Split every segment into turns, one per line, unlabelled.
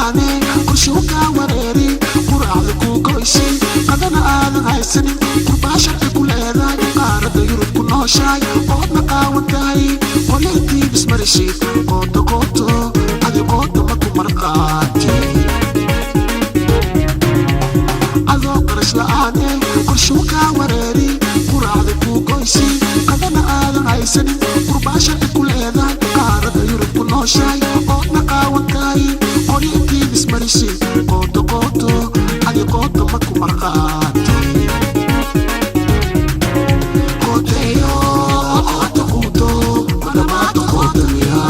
la'aane qorshuu kaa wareeri, quraacda kuu goysay, qadana aadan haysanin, qurbaa sharci ku leedahay, qaaradda Yurub ku nooshahay, oodna qaawan tahay, qolintii ismarishid, qooto qooto adi qooto ma ku marqaati. Adoo qarash la'aane qorshuu kaa wareeri, quraacda kuu goysay, qadana aadan haysanin, qurbaa sharci ku leedahay, qaaradda Yurub ku nooshahay, oodna qaawan tahay, qolintii ismarishid, qooto qooto adi qooto ma ku marqaati. Qoteyo qoto quuto madhamaado qootamiya.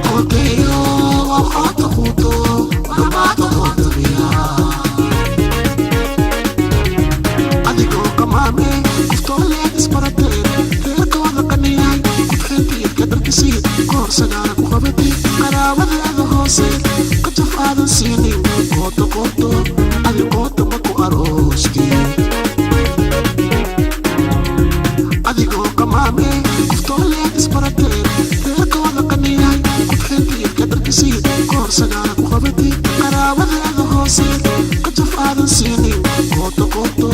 Qoteyo qoto quuto madhamaado qootamiya. Adigoo qamaame qoftooleed isbarateen, reerkooda qaniyahay, kudxintiid ka dharkisiid, koor sagaara ku qabatid, qaraabadaada hoose qajaf aadan siinin, qooto qooto adi qooto ma ku aroosti. Adigoo qamaame qoftooleed isbarateen, reerkooda qaniyahay, kudxintiid ka dharkisiid, koor sagaara ku qabatid, qaraabadaada hoose qajaf aadan siinin, qooto qooto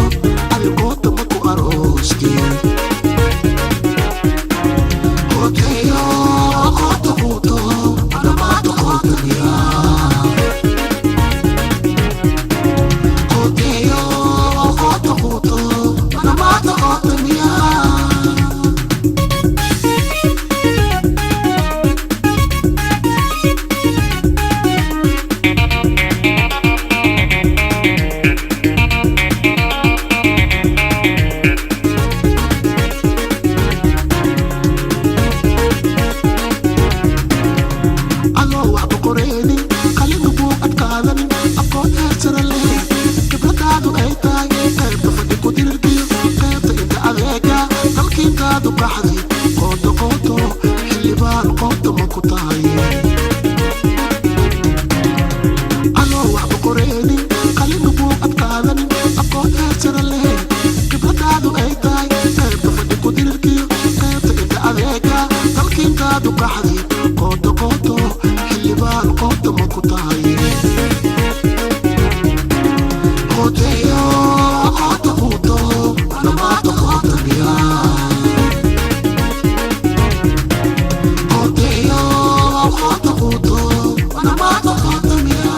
adi qooto ma ku aroosti. Qoteyo qoto quuto madhamaado qootamiya. Qoteyo qoto quuto madhamaado qootamiya. Adoo waxba qoreenin, qalinu buu adkaadanin, aqoon heersara leh, khibradaadu ay tahay qaybta fadhi ku dirirkiyo qaybta inta adeega, dalkiintaadu qaxdi, qooto qooto xildhibaan qooto ma ku tahay. Adoo waxba qoreenin, qalinu buu adkaadanin, aqoon heersara leh, khibradaadu ay tahay qaybta fadhi ku dirirkiyo qaybta inta adeega, dalkiintaadu qaxdi, qooto qooto xildhibaan qooto ma ku tahay. Qoteyo qoto quuto madhamaado qootamiya. Qoteyo qoto quuto madhamaado qootamiya.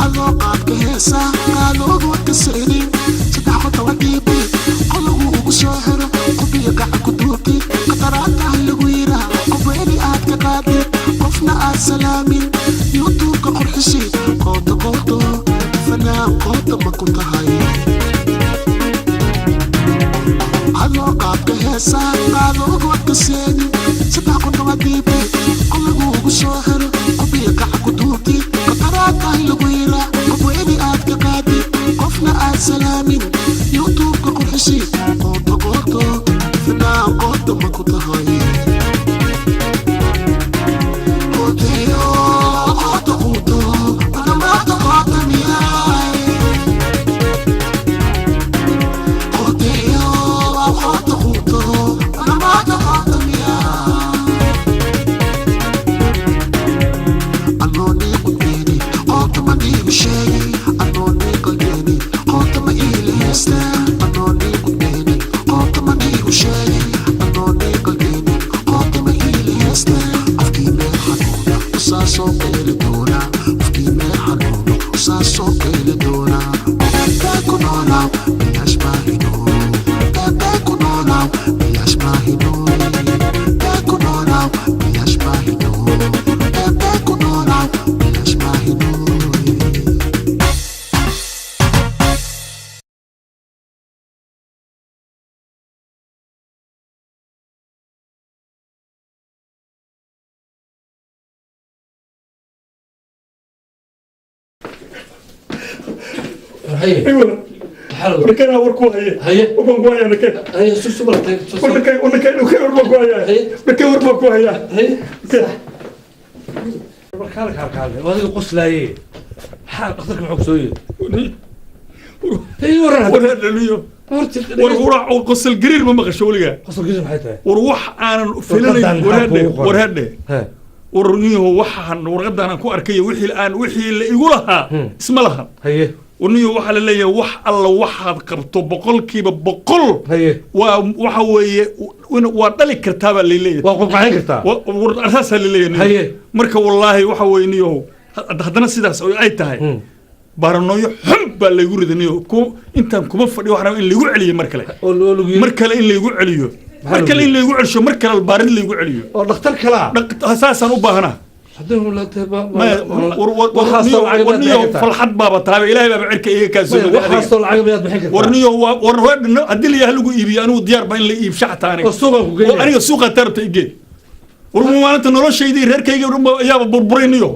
Adoo qaabka heesa qaaloogu kasaynin, saddex qoto dhiibi qolagu ugu soo xiro, qubiya gacan ku duubtid, qataraataha lagu yiraa, qobweeni aad ka qaadid, qofna aad salaamin, youtubeka qurxisid, qooto qooto fanaan qooto ma ku tahay. Adoo qaabka heesa qaaloogu kasaynin, saddex qoto dhiibi qolagu ugu soo xiro, qubiya gacan ku duubtid, qataraataha lagu yiraa, qobweeni aad ka qaadid, qofna aad salaamin, youtubeka qurxisid, qooto qooto fanaan qooto ma ku tahay. Qoteyo qoto quuto madhamaado qootamiyaay. Qoteyo qoto quuto madhamaado qootamiyaay. Anoo nii qudbeeni qoota ma niigu sheegay, anoo nii qalbeeni qoota ma iila heystaa. Anoo nii qudbeeni qoota ma niigu sheegay, anoo nii qalbeeni qoota ma iila heystaa. Qofkii meel xanuuna usaa soo qeeli doona, qofkii meel xanuuna usaa soo qeeli doona. Bee ku noolaaw bilaash maahino, bee ku noolaaw bilaash maahino, bee ku noolaaw bilaash maahino, bee ku noolaaw bilaash maahino.
Haye.
Iwala.
Maxaa
Warkana war ku haye.
Haye.
War ku haya nakay.
Haye, su baratay su.
Warkay warkay warkay war ku haya.
Haye.
Warkay war ku haya.
Haye. War kaale kaale kaale, waa adiga qoslaaye, maxaa dhakhtarka muxuu ku soo yiri? Ii waran.
War hadhaliyo.
Horta
War qurac oo qosol gariir ma maqasho weligaa?
Qosolkiisa maxay tahay?
War wax aanan filanayn.
Warqadan
War
maxaa
hadhe.
kugu qoran?
War hadhe.
He.
War niyo, waxaan warqadan aan ku arkayo, wixii aan wixii la igu lahaa isma laha. War niyo, waxaa la leeyahay wax alla waxaad qabto 100%. Waa waxa weeye waa dhali kartaa baa laleeyahay.
Waa qubqaxin kartaa.
War saasaa laleeyahay niyo. Marka wallaahi waxa weeye niyo, haddana sidaas oo ay tahay, baranooyo xun baa laygu riday niyo. Ku intaan kuma fadhiyo, waxaan rabaa in laygu celiyo mar kale.
Oo lagu yiri?
Mar kale in laygu celiyo.
Maxaa
Mar
lagu
kale in
yiri?
laygu celsho, mar kale baarid laygu celiyo.
Oo dhakhtar kalaa.
Saasaan u baahanaa.
Haddii la
Maya,
waxaasoo lacag
war
miyaad
niyo
bixin kartaa?
Falxad baaba taaba, ilaahay baaba cirka iga kaa soo
Maya,
riday adiga.
waxaasoo lacag miyaad bixin kartaa?
War niyo, war haddii la yahay lagu iibiyo, anigu diyaar baa in la iibsho xataa aniga.
Oo suuqaan ku geynaya.
Oo aniga suuqa taarta igee. War maalinta noloshaydii reerkayga ayaaba burburay niyo,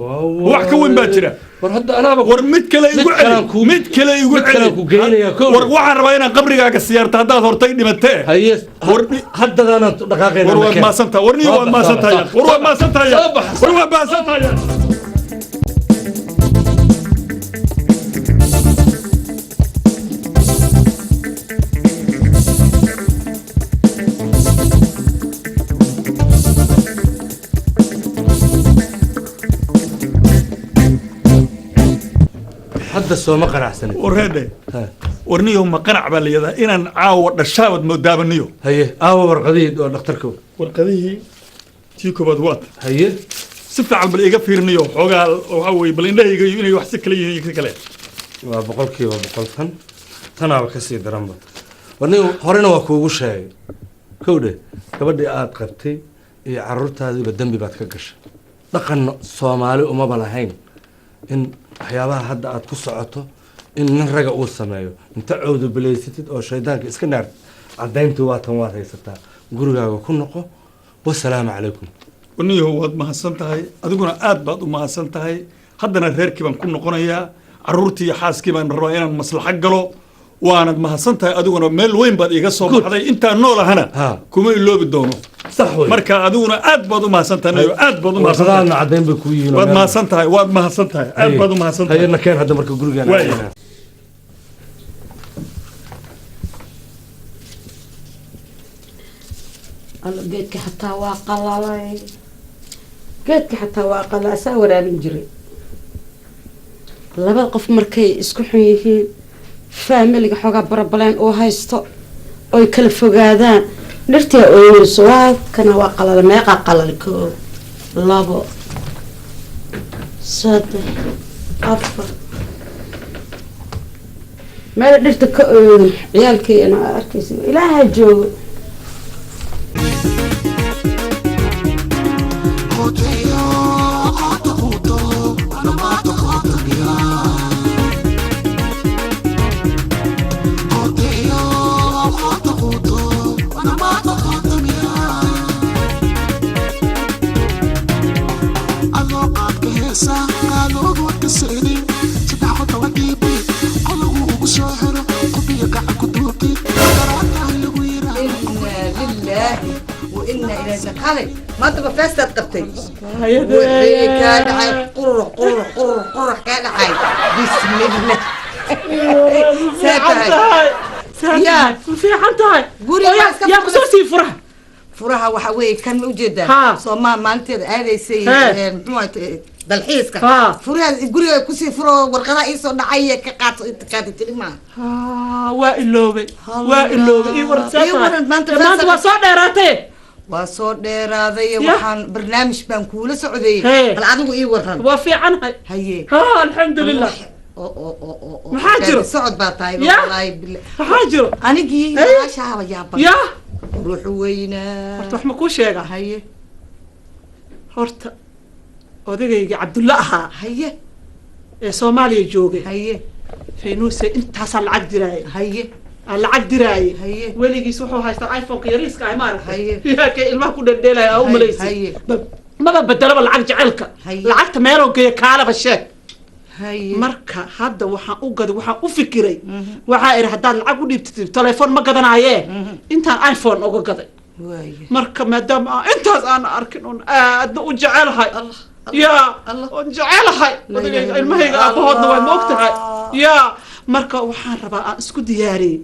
wax ka weyn baa jira.
War hadda anaaba
War mid kale igu
Mid
celi.
kalaan
Mid kale igu
mid
celi.
kalaan ku geynayaa, kow.
War waxaan rabaa inaan qabrigaaga siyaarto haddaad hortay dhimatee.
Haye.
War
Haddadaanaan dhaqaaqayna.
War waad maasantahay, war niyo, waad maasantahay, war waad maasantahay,
Soo bax.
war waad maasantahay.
Hadda sooma qanacsanin?
Wareedhe, war niyo, ma qanac baa la yidhahdaa inaan caawa dhashaabad moodaaba niyo.
Haye, aawa warqadihii oo dhakhtarka?
Warqadihii tii koobaad waad si fiican bal iga fiirniyo xoogaa, waxaa weeye bal indhahayga iyo inay wax si kale yihiin iyo si kale.
Waa 100%. Tan tanaaba ka sii daranba. War nin horena waa kuugu sheegay, kowdhe, gabadhii aad qabtay iyo carruurtaadiiba dembi baad ka gashay. Dhaqan Soomaali umaba lahayn in waxyaabaha hadda aad ku socoto in nin raga uu sameeyo. Inta cowda bilaysatid oo shaydaanka iska naartid, caddayntii waa tan, waad haysataa, gurigaaga ku noqo. Wasalaamu calaykum.
Niyo, waad mahadsan tahay, adiguna aad baad u mahadsan tahay. Haddana reerkii baan ku noqonayaa, carruurtii iyo xaaskii baan rabaa inaan maslaxo galo. Waanad mahadsan tahay adiguna, meel weyn baad iiga soo
Good.
baxday. Intaan nool ahana kuma iloobi doono.
Sax wey.
Marka adiguna aad baad u mahadsan tahay niyo, aad baad u mahadsan tahay.
Warqadaadna caddayn bay kuu yihiin oo
Waad mahadsan tahay, waad mahadsan tahay, aad baad u mahadsan tahay.
Haye, na keen hadda marka gurigaan.
Waaya.
Alla, geedka xataa waa qalalay, geedka xataa waa qalaa. Saa waraabin jiray. Labada qof markay isku xun yihiin, faamiliga xoogaa barabaleen uu haysto, oy kala fogaadaan, dhirtii ooyeyso. Waa kana, waa qalalay. Meeqaa qalal? Koo, labo, saddex, afar. Meel dhirta ka ooydan ciyaalkayana arkaysa, ilaaha joogo.
Qoteyo, qoto quto, namato qotamia. Qoteyo, qoto quto, namato qotamia. Adoo qaadka heesa, qaaloodu ka seedin, saddex qoto la dhiibay, qologu ugu soo xiro, qubiga gacan ku duubtid, daraataha lagu yiraa.
إنا لله وإنا إليه. قالي ما أنت بفستت قبتي وحي كان عاي قرح قرح قرح قرح، كان عاي. بسم الله.
Fiican
Yaa.
fiican tahay.
Guriga
Oo yaa-
iska
yaa kusoo sii furaha?
Furaha waxa weeye kan ma ujeedaa? Soomaa maalinteeda aadaysay muxuu ahaay dalxiiska. Furaha guriga kusii furo, warqadaha iisoo dhacay ka qaato, inta qaadi tiri maaha.
Waa iloobay, waa iloobay. Ii waran, see
Ii
tahay?
waran, maanta
Dee maanta waa soo dheeraatay.
Waa soo dheeraaday.
Ya.
Waxaan barnaamij baan kuula socday. Bal adigu ii waran.
Waa fiicanahay.
Haye.
Ha, alxamdulilah.
Oo oo oo oo oo
Maxaa jiro?
Socod baa tahay.
Ya.
Wallaahi billah.
Maxaa jiro?
Anigii walaashaaba yaaban.
Ya.
Ruuxu weynaa.
Horta wax ma kuu sheegaa?
Haye.
Horta odagayga Cabdulla ahaa ee Soomaaliya joogay, Faynuuse, intaasaa lacag diraayay. Aan lacag diraayay. Weligiis wuxuu haystaa iPhone-ka yariiska ah, maaragtay, yaa kay ilmaha ku dheldheelaya aa u malaysay. Maba bedelaba lacag jecelka. Lacagta meeloo geeya kaalaba sheeg. Marka hadda waxaan u gaday, waxaan u fikiray, waxaa idhi haddaad lacag u dhiibtid telefoon ma gadanaaye, intaan iPhone uga gaday. Marka maadaama aan intaas aan arkin oon aadna u jecelahay, yaa oon jecelahay odagayga, ilmahayga aabahoodna waa ma og tahay, yaa Marka waxaan rabaa aan isku diyaariyey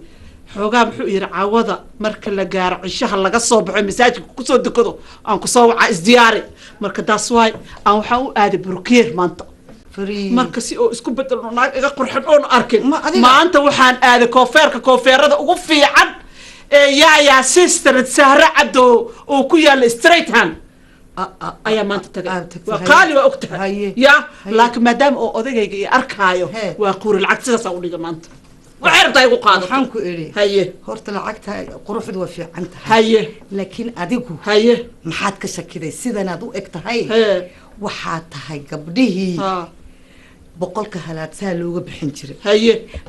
xoogaa. Muxuu yidhi, cawada marka la gaaro, cishaha laga soo baxo, masaajidka kusoo dukado, aan kusoo wacaa, isdiyaari. Marka taas waay aan waxaan u aaday burkeer maanta. Marka si oo isku bedelno, naag iga qurxin oon arkin. Maanta waxaan aaday koofeerka, koofeerada ugu fiican ee Yaayaa Sister Sahre Cadow oo ku yaala Streatham ayaa maanta tagay. Waa qaali, waa og tahay ya, laakiin maadaama oo odagayga i arkaayo, waa quuri lacag sidaas u dhiga maanta. Waxay rabtaa igu qaadato.
Waxaan ku idhi, horta lacagta quruxdu waa fiican tahay, laakiin adigu maxaad ka shakiday sidanaad u eg tahay? Waxaad tahay gabdhihii 100-ka halaad saa looga bixin jiray.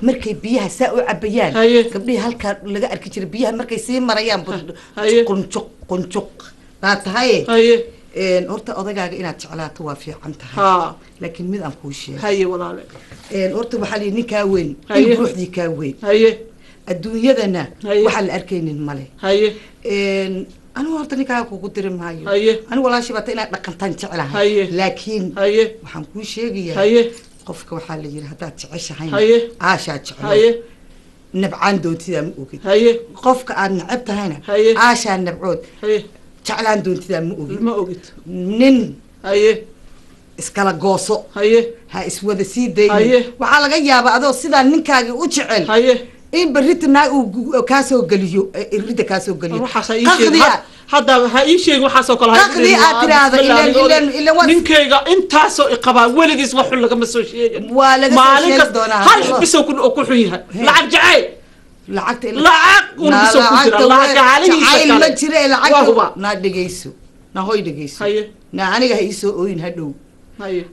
Markay biyaha saa u cabayaan, gabdhihii halkaa laga arki jiray biyaha markay sii marayaan, qunjuq qunjuq baa tahay. Horta odagaaga inaad jeclaato waa fiican tahay, laakiin mid aan kuu sheego.
Haye, walaale.
Horta waxaa la yidhi nin kaa weyn in quruxdii kaa weyn. Adduunyadana waxaan la arkaynin male. Anigu horta ninkaaga kugu diri maayo. Anigu walaashii baata inaad dhaqantaan jeclahay, laakiin waxaan kuu sheegayaa, qofka waxaa la yidhi haddaad jeceshahayna aashaa jeclo, nabcaan doontidaa ma ogid. Qofka aad necab tahayna aashaa nabcood, jeclaan doontidaa ma ogid.
Ma ogid.
Nin iskala gooso, ha iswada sii daynin. Waxaa laga yaabaa adoo sidaa ninkaagii u jecel in berrita naag uu kaasoo geliyo, irida kaasoo geliyo.
Waxaas ha ii sheegin. Hadda ha ii sheegin waxaasoo kale.
Qaqdii aad tiraahdo, ileen
Ninkayga intaasoo iqabaa, weligiis wax xun lagama soo sheegin.
Waa laga soo
maalin
sheegi
kasta
doonaa.
Hal bisow ku oo ku xun yahay lacag jacayl.
Lacagta
lacag un bisow ku jira, lacag haalihiisa
jacayl ma
kale.
jire.
Waa
lacagta
hubaa.
Naa dhegeyso, na hoy dhegeyso, na aniga ha iisoo ooyin hadhow.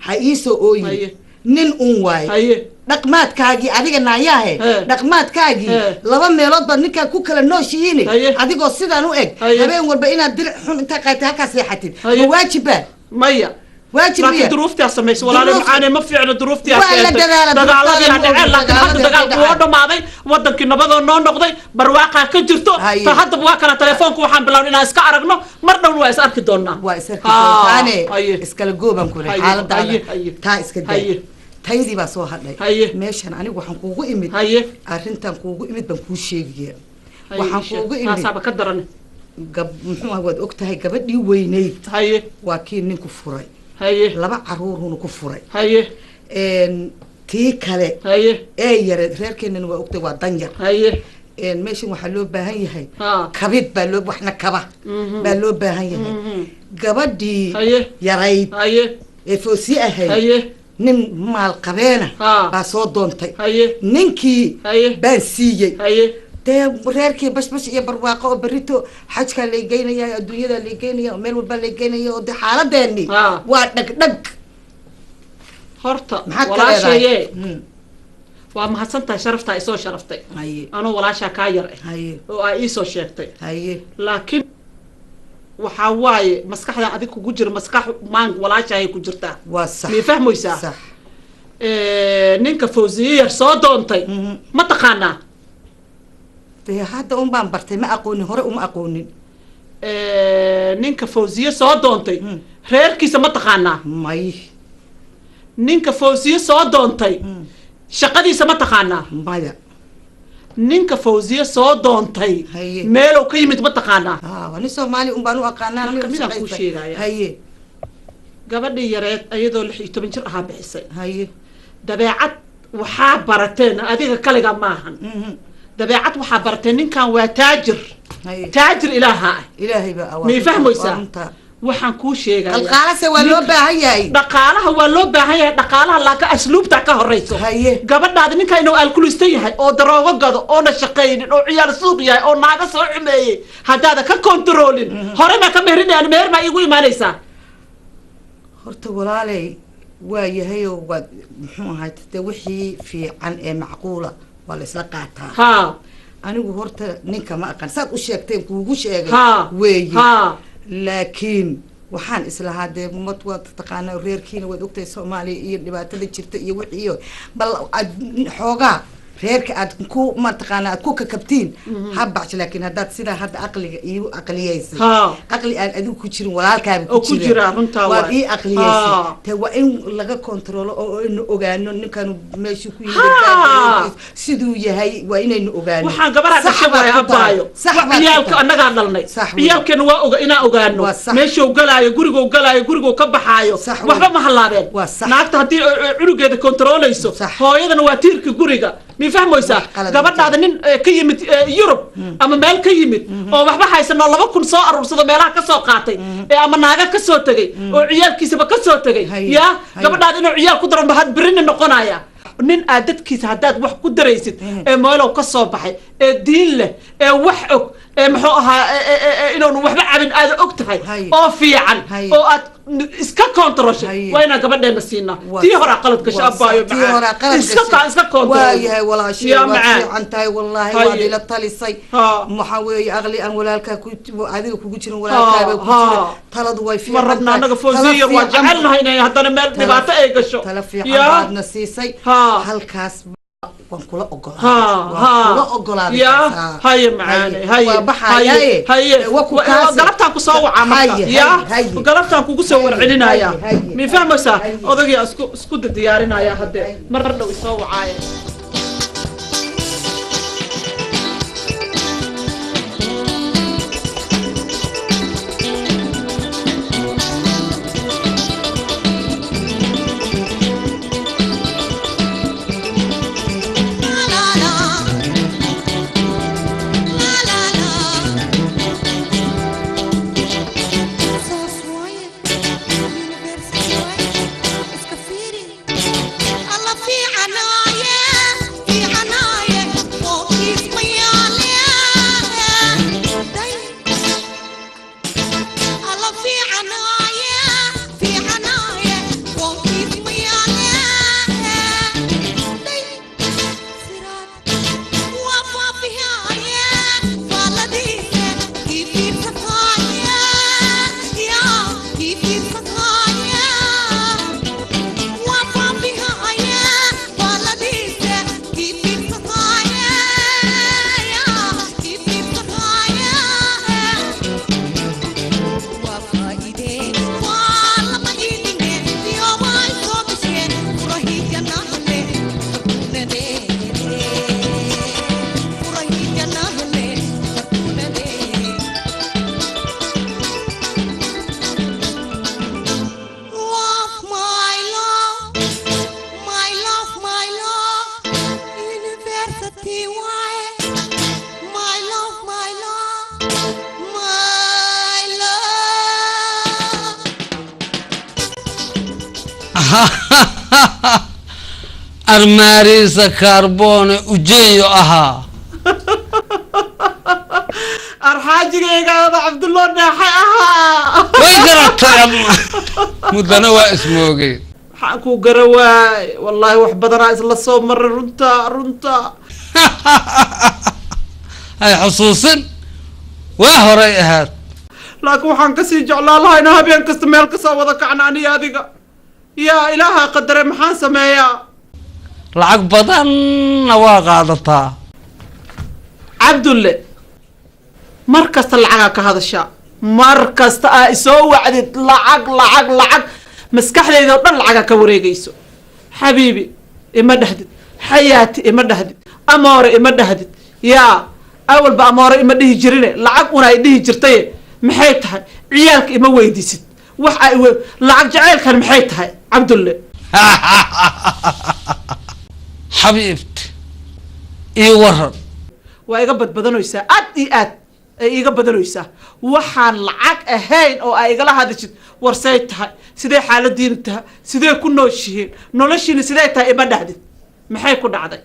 Ha iisoo ooyin. Nin un waaye dhaqmaadkaagii adiga naayaahe, dhaqmaadkaagii laba meelood baad ninkaa ku kala nooshihiin. Adigoo sidaan u eg, habeen walba inaad diric xun intaa qaatay halkaa seexatid, ma waajiba?
Maya.
Waajib
laakiin
miya?
Duruuftaa samaysa, walaalo. Macaane, ma fiicno duruuftii.
Waa la dadaala,
Dagaaladii
duruuftaada
dhaceen,
ma
laakiin hadda
ogid,
dagaalku
dagaaladii
waa dhamaaday, wadankii nabadoo noo noqday, barwaaqaa ka jirto. Ta haddaba waa kala telefoonka waxaan bilownay inaan iska aragno. Mar dhowna waa is arki doonaa.
Waa is arki doontaane, iskala goobaan ku lehay xaaladaada. Taa iska daa, taydii baa soo hadhay. Meeshan anigu waxaan kuugu imid, arrintan kuugu imid baan kuu sheegaya. Waxaan kuugu imid
Taasaaba ka daran.
Gab muxuu ah, waad og tahay gabadhii weynayd waa kii ninku furay, laba caruuruna ku furay. Tii kale ee yareed, reerkeenana waa ogtahay, waa danyar. Meeshan waxaa loo baahan yahay kabid baa loo waxna kaba baa loo baahan yahay. Gabadhii yarayd ee foosi ahayd, nin maalqabeena baa soo doontay. Ninkii baan siiyey. Dee reerkii bashbash iyo barwaaqo oo berito xajkaa laygeynaya, adduunyadaa laygeynaya, oo meel walbaa laygeynaya, oo dee xaaladeeni waa dhagdhag.
Horta
Maxaad ka
walaashaye,
leedahay?
Waa mahadsantahay sharaftaa isoo sharaftay, anoo walaashaa kaa yar eh oo aa iisoo sheegtay. Laakiin waxaa waaye maskaxdan adig kugu jira, maskax maan walaashahay ku jirtaa.
Waa sax.
Miyay fahmaysaa?
Sax.
Ninka Fawziye yar soo doontay ma taqaanaa?
Dee hadda un baan bartay, ma aqoonin, hore uma aqoonin.
Ninka Fawziye soo doontay reerkiisa ma taqaanaa?
May.
Ninka Fawziye soo doontay shaqadiisa ma taqaanaa?
Maya.
Ninka Fawziye soo doontay meelow ka yimid ma taqaanaa?
Waa nin Soomaali un baan u aqaanaa.
Marka midaan kuu sheegaya, gabadhii yareed ayadoo 16 jir ahaa bixisay. Dabeecad waxaa barateen, adiga kaliga maahan, dabeecad waxaa barateen ninkan waa taajir, taajir ilaaha ah.
Ilaahay baa.
Miyay fahmaysaa waxaan kuu sheegaya?
Qalqaalase waa loo baahan yahay.
Dhaqaalaha waa loo baahan yahay, dhaqaalaha, laakiin asluubta ka horeyso. Gabadhaadi ninka inuu alkulista yahay oo daroogo gado oona shaqaynin oo ciyaal suuq yahay oo naaga soo xumeeyey, haddaada ka kontaroolin, hore maa ka meherinayaan, meher maa iigu imaanaysaa?
Horta walaaley, waa yahayoo waad muxuu ahay, dee wixii fiican ee macquula waa la isla qaataa. Anigu horta ninka ma aqaan, saad u sheegteen kuugu sheegay weeye. Laakiin waxaan islahaa dee mad waad taqaanaa reerkiina, waad ogtahay Soomaaliya iyo dhibaatada jirta iyo wixii, bal xoogaa Reerka aad ku mataqaana aad ku kakabtiin ha baxsho, laakiin haddaad sidaa hadda aqliga iigu aqliyeysay, aqli aan adigu ku jirin walaalkaaba
Oo ku jira, runtaa
waad
waay.
ii aqliyeysay. Te waa in laga kontrolo oo aynu ogaano ninkanu meeshuu ku yimid, siduu yahay waa inaynu ogaano.
Waxaan gabadha
Sax
dhashay
baad
waaye,
ku tahay.
abbaayo.
Sax
Wax
baad ku
ciyaalka
tahay.
annagaa dhalnay.
Sax wey.
Ciyaalkeena waa oga inaan ogaano
Waa sax.
meeshuu galaayo, guriguu galaayo, guriguu ka baxaayo.
Sax wey.
Waxba ma halaabeen.
Waa sax.
Naagta haddii ay cunugeeda kontroolayso,
Sax.
hooyadana waa tiirka guriga, mi fahmaysaa?
Wax qalad ma
Gabadhaada nin ka yimid Yurub ama meel ka yimid oo waxba haysan oo 2000 soo aruursado, meelaha ka soo qaatay ee ama naaga ka soo tegay oo ciyaalkiisaba ka soo tegay,
Haye.
yaa
Haye.
gabadhaada inuu ciyaal ku daro mahad berina noqonaya. Nin aad dadkiisa haddaad wax ku daraysid ee meelow ka soo baxay ee diin leh ee wax og ee muxuu ahaa inuunu waxba cabin aada og tahay
Haye.
oo fiican
Haye.
oo aad iska koontaroshay,
Haye.
waa inaan gabadheena siinaa.
Waa
Tii
sax.
horaa qalad gashay,
Waa
abbaayo.
sax. Tii horaa qalad
iska
gashay.
ka iska koontarol.
Waayahay walaashay,
Yaa
waad
macaan.
fiican tahay wallaahi.
Haye.
Waad ila talisay. Waxaa weeye aqli aan walaalkaa ku adiga kugu jirin walaalkaaba ku jira. Taladu way
Ma
fiican
rabna
tahay.
annaga
Talo
Fawziya waa
fiican.
jecelnahay inay haddana meel dhibaato ay gasho.
Talo fiican
Yaa?
baadna siisay. Halkaas waan kula ogolaaday. Waan kula ogolaaday
yaa
taas, ha.
Haye macaane, haye.
Waa baxayaaye.
Haye.
Waa ku kaasi.
Galabtaan ku soo wacaa marka.
Haye,
yaa
haye, haye.
Galabtaan kugu soo warcelinaya.
Haye, haye.
Mi fahmaysaa?
Haye.
Odagiyaa isku diyaarinaya hadde, mar dhow isoo wacaaye.
Love, my love, my love, my love, university why? My love, my love, my love.
Armaariisa kaarboone ujeeyo ahaa.
Arxaajigaygaada Cabdullo naaxe ahaa.
Way garatay, muddana waa ismoogay.
Maxaan kuu gara waay? Wallaahi wax badanaa isla soo maray, runta runta.
Hay xusuusin, waa horay ahaad.
Laakiin waxaan kasii jeclaa lahaa inaan habeen kasta meel kasoo wada kacna aniyo adiga. Yaa ilaaha qadare, maxaan sameeyaa?
Lacag badanna waa qaadataa.
Cabdulle, mar kasta lacagaa ka hadashaa, mar kasta aa isoo wacdid lacag, lacag, lacag, maskaxdayda oo dhan lacagaa ka wareegayso. Xabiibi ima dhahdid, xayaati ima dhahdid, amoore ima dhahdid. Yaa awalba amoore ima dhihi jirine, lacag una ay dhihi jirtaye. Maxay tahay? Ciyaalka ima weydiisid wax ay lacag jaceylkan maxay tahay, Cabdulle?
Xabiibti, ii waran.
Waa iga badbadanaysaa, aad iyo aad ay iiga badanaysaa. Waxaan lacag ahayn oo ay igala hadashid, warsay tahay, sidee xaaladiina tahay, sidee ku nooshihiin, noloshiina sidee tahay, ima dhahdid. Maxay ku dhacday?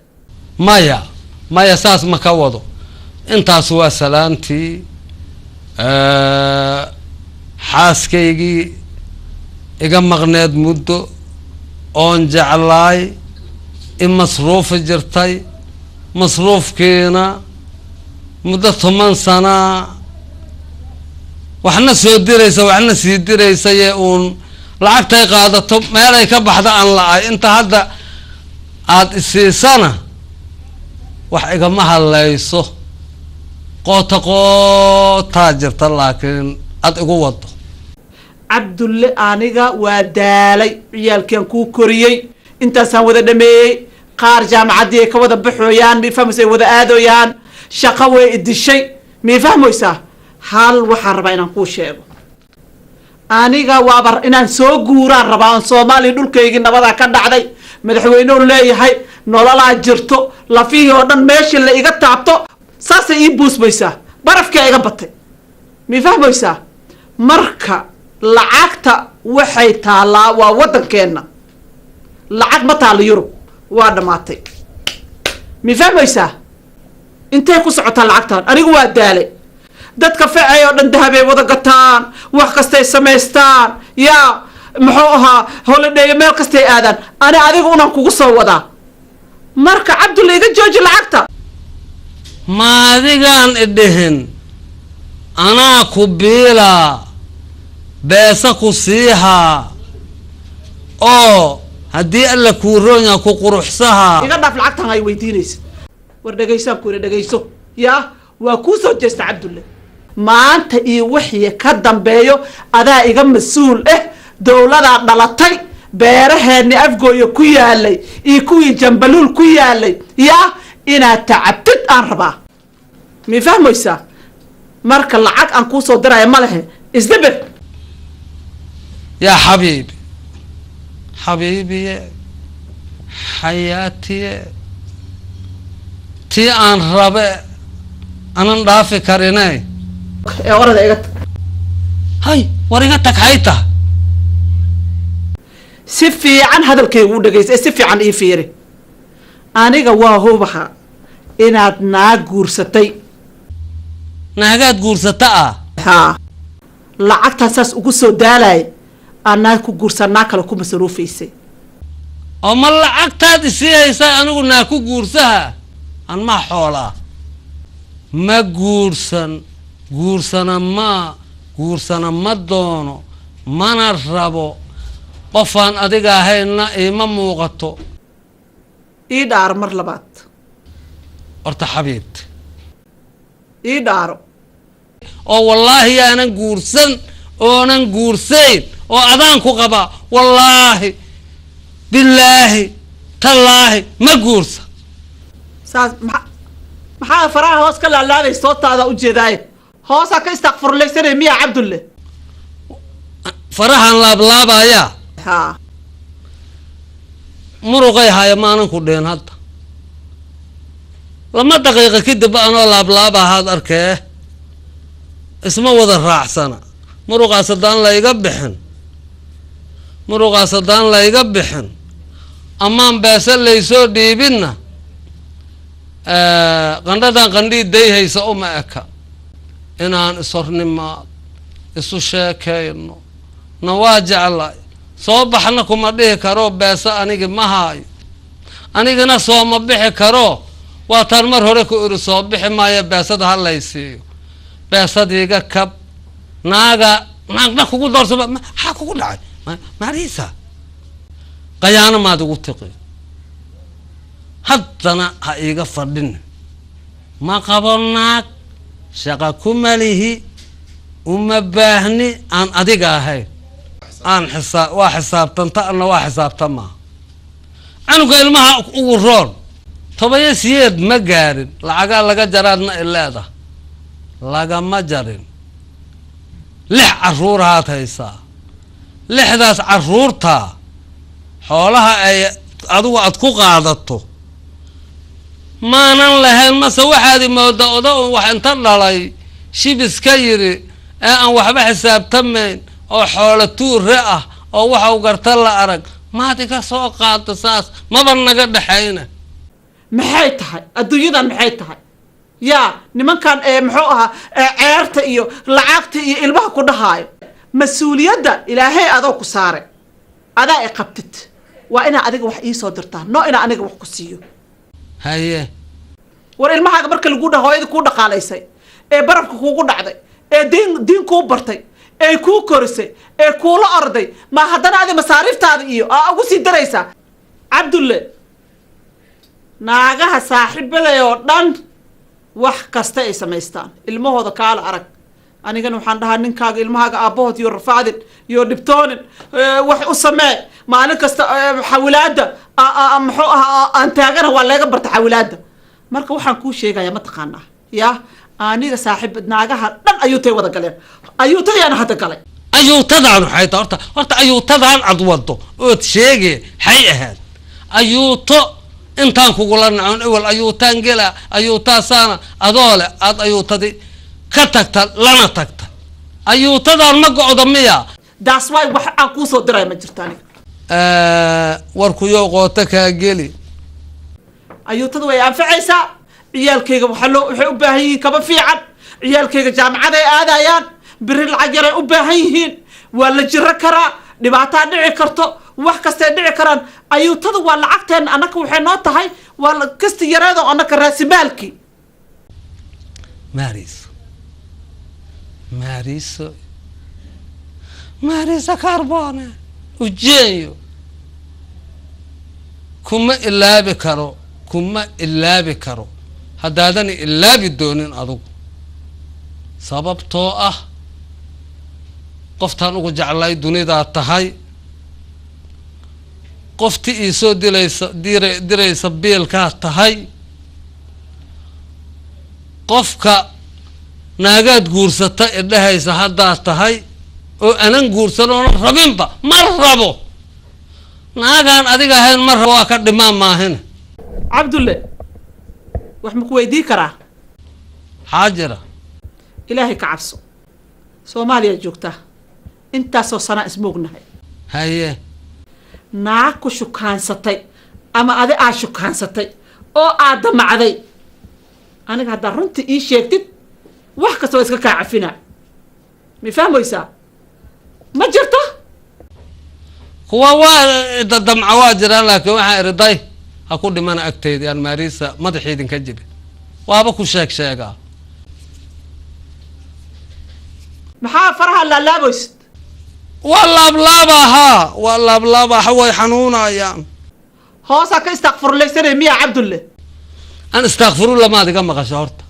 Maya, maya, saas ma ka wado. Intaas waa salaantii xaaskaygii iga maqneed muddo oon jeclaay, i masruufi jirtay, masruufkiina muddo 10 sana waxna soo diraysa, waxna sii diraysaye, uun lacagtay qaadato meelay ka baxda aan la-ay. Inta hadda aada isiisana Wax igama hadlayso, qoota qootaa jirta, laakiin aad igu wado.
Cabdulle, aniga waa daalay. Ciyaalkian kuu koriyey intaasaan wada dhameeyey. Qaar jaamacaddii ay ka wada baxooyaan, mii fahmaysa? Ay wada aadooyaan shaqo, way idishay, mii fahmaysaa? Hal waxaan rabaa inaan kuu sheego: aniga waaba inaan soo guuraan rabaa oon Soomaaliya dhulkaygii nabadaa ka dhacday, madaxweynuhu leeyahay, nololaa jirto. Lafihii oo dhan meeshii la iga taabto saasay ii buusmaysaa, barafkia iga batay, mii fahmaysaa? Marka lacagta waxay taallaa waa waddankeenna, lacag ma taalla Yurub, waa dhammaatay, mi fahmaysaa? Intay ku socotaa lacagtan? Anigu waa daalay. Dadka facay oo dhan dahabay wada gataan, wax kastay samaystaan, yaa muxuu ahaa, holiday meel kastay aadaan. Ani adiga unaan kugu soo wadaa. Marka Cabdulla, iga jooji lacagta.
Ma adigaan idhihin anaa ku biilaa, beesa ku siihaa, oo haddii Alla kuu roonya ku quruxsahaa?
Iga dhaaf lacagtan ay weydiinaysa. War dhegaysaan ku yidhi, dhegayso. Yaa waa kuu soo jeesta Cabdulle, maanta iyo wixii ka dambeeyo adaa iga mas-uul eh. Dowladaa dhalatay, beeraheenni Afgooya ku yaalay iyo kuwii Jambaluul ku yaalay, yaa inaad tacabtid aan rabaa, mi fahmaysaa? Marka lacag aan kuu soo diraya ma lehe, isdeber.
Yaa xabiibi, xabiibiye, xayaatiye, tii aan rabe anan dhaafi karine.
Ee orada iga tag.
Hay, war iga tag hayta.
Si fiican hadalkaygu u dhegaysa ee si fiican ii fiiri. Aniga waa hubaha inaad naag guursatay.
Naagaad guursata ah?
Haa, lacagtaa saas ugu soo daalay aa naag ku guursan, naag kale ku masaruufaysay.
Oo ma lacagtaad isii haysaa anigu naa ku guursaha? An maa xoolaa ma guursan, guursana maa guursana, ma doono mana rabo. Qofaan adiga ahaynna iima muuqato.
Ii dhaaro mar labaad.
Horta xabiibti.
Ii dhaaro.
Oo wallaahi yaanan guursan oonan guursayn oo adaan ku qabaa. Wallaahi, bilaahi, tallaahi, ma guursa.
Saas maxaa faraha hoos ka laalaaday? Sootaada ujeedaaye, hoosaa ka istakfurlaysanay miyaa, Cabdulle?
Farahan laablaabayaa.
Haa.
Muruqay haya maanan ku dhihin. Hadda 2 daqiiqa kadib anoo laablaaba ahaad arkee, isma wada raacsana. Muruqaas haddaan layga bixin, muruqaas haddaan layga bixin, amaan beese laysoo dhiibinna, qandhadan qandhii dayhaysa uma eka. Inaan ishornimaad isu sheekayno na waa jeclay. Soo baxna kuma dhihi karo, beese anigi ma haayo, anigana sooma bixi karo. Waataan mar hore ku iri soo bixi maayo, beesada ha laysiiyo, beesadiiga kab. Naaga naagna kugu doorsaba, maxaa kugu dhacay maariisa? Qayaano maad igu tiqi. Haddana ha iiga fadhin. Ma qabo naag, shaqa kuma lihi, uma baahni aan adiga ahayn. Aan xisaa waa xisaabtanta, anna waa xisaabtamaa. Canuga ilmaha ugu roon 18 ma gaarin, lacagaa laga jaraadna ileeda lagama jarin. Lix caruurahaad haysaa, lixdaas caruurtaa xoolaha ay adigu aad ku qaadato maanan lahayn. Mase waxaad imoodaa oda un wax inta dhalay shibis ka yidhi ee aan waxba xisaabtamayn oo xoolo tuure ah oo waxau garta la arag? Maad iga soo qaado, saas maba naga dhexayna.
Maxay tahay adduunyadan? Maxay tahay yaa nimankan ee muxuu ahaa ee ceerta iyo lacagta iyo ilmaha ku dhahaayo? Mas-uuliyadda Ilaahay adoo ku saare, adaa i qabtid. Waa inaa adiga wax iisoo dirtaa, no inaa aniga wax ku siiyo.
Haye.
War ilmahaaga marka lagu dhaho, hooyada kuu dhaqaalaysay ee barafka kuugu dhacday ee diin kuu bartay ee kuu korisay ee kuula orday, ma haddana adi masaariiftaada iyo aa ugu sii daraysaa, Cabdulle? Naagaha saaxiibaday oo dhan wax kasta ay samaystaan, ilmahooda kaala arag. Anigana waxaan dhahaa, ninkaaga, ilmahaaga aabbahood iyo rafaadin iyo dhibtoonin, wax u samee maalin kasta. Xawilaadda muxuu ahaa aan taagana waa laga barta xawilaadda. Marka waxaan kuu sheegayaa, ma taqaanaa, ya aniga saaxiib naagaha dhan ayuutay wada galeen, ayuutadayaana hadda galay.
Ayuutadaan waxay tahay horta ayuutadaan ad wado ood sheege xay ahayd ayuuto intaan kugula nacon ewel ayuutaan gela ayuutaasaana adoo le aad ayuutadi ka tagta lana tagta. Ayuutadaan ma go'do miya?
That's why wax aan kuu soo diraya ma jirto aniga.
Warkuyow qoota kaa geli.
Ayuutada way anfacaysaa. Ciyaalkayga waxaa loo waxay u baahan yihiin kaba fiican. Ciyaalkayga jaamacaday aadayaan biri, lacag yaray u baahan yihiin. Waa la jiro karaa, dhibaataa dhici karto, wax kastay dhici karaan. Ayuutada waa lacagteena annaka, waxay noo tahay waa kasti yareedo annaka raasimaalkii.
Mariso, Mariso, Marisa Carbone ujeeyo, kuma ilaabi karo, kuma ilaabi karo haddaadan ilaabi doonin adugu, sababtoo ah qoftaan ugu jeclay dunidaa tahay, qofti iisoo dilaysa diraysa biilkaa tahay, qofka naagaad guursata idhahaysa haddaa tahay oo anan guursan oonan rabinba. Ma rabo naagaan adiga ahayn, ma rabo, waa ka dhimaan maahina.
Cabdulle, wax ma ku weydii karaa?
Maxaa jira?
Ilaahay ka cabso. Soomaaliya joogtaa, intaasoo sanaa ismoognahay.
Haye.
Naag ku shukaansatay ama adi aad shukaansatay oo aad damacday, aniga haddaa runtii ii sheegtid, wax kasta waa iska kaa cafinaa. Ma fahmaysaa? Ma jirto?
Kuwa waa dadamca waa jiraan, laakiin waxaa idhi day ha ku dhimana agtayda yaan Maarisa madaxii idinka jibin. Waaba ku sheeg sheegaa.
Maxaa faraha laalaabaysid?
Waa laablaaba, waa laablaaba, way xanuunayaan.
Hoosaa ka istakfurlaysanay miya, Cabdulle?
An istakfirullah maad iga maqasho? Horta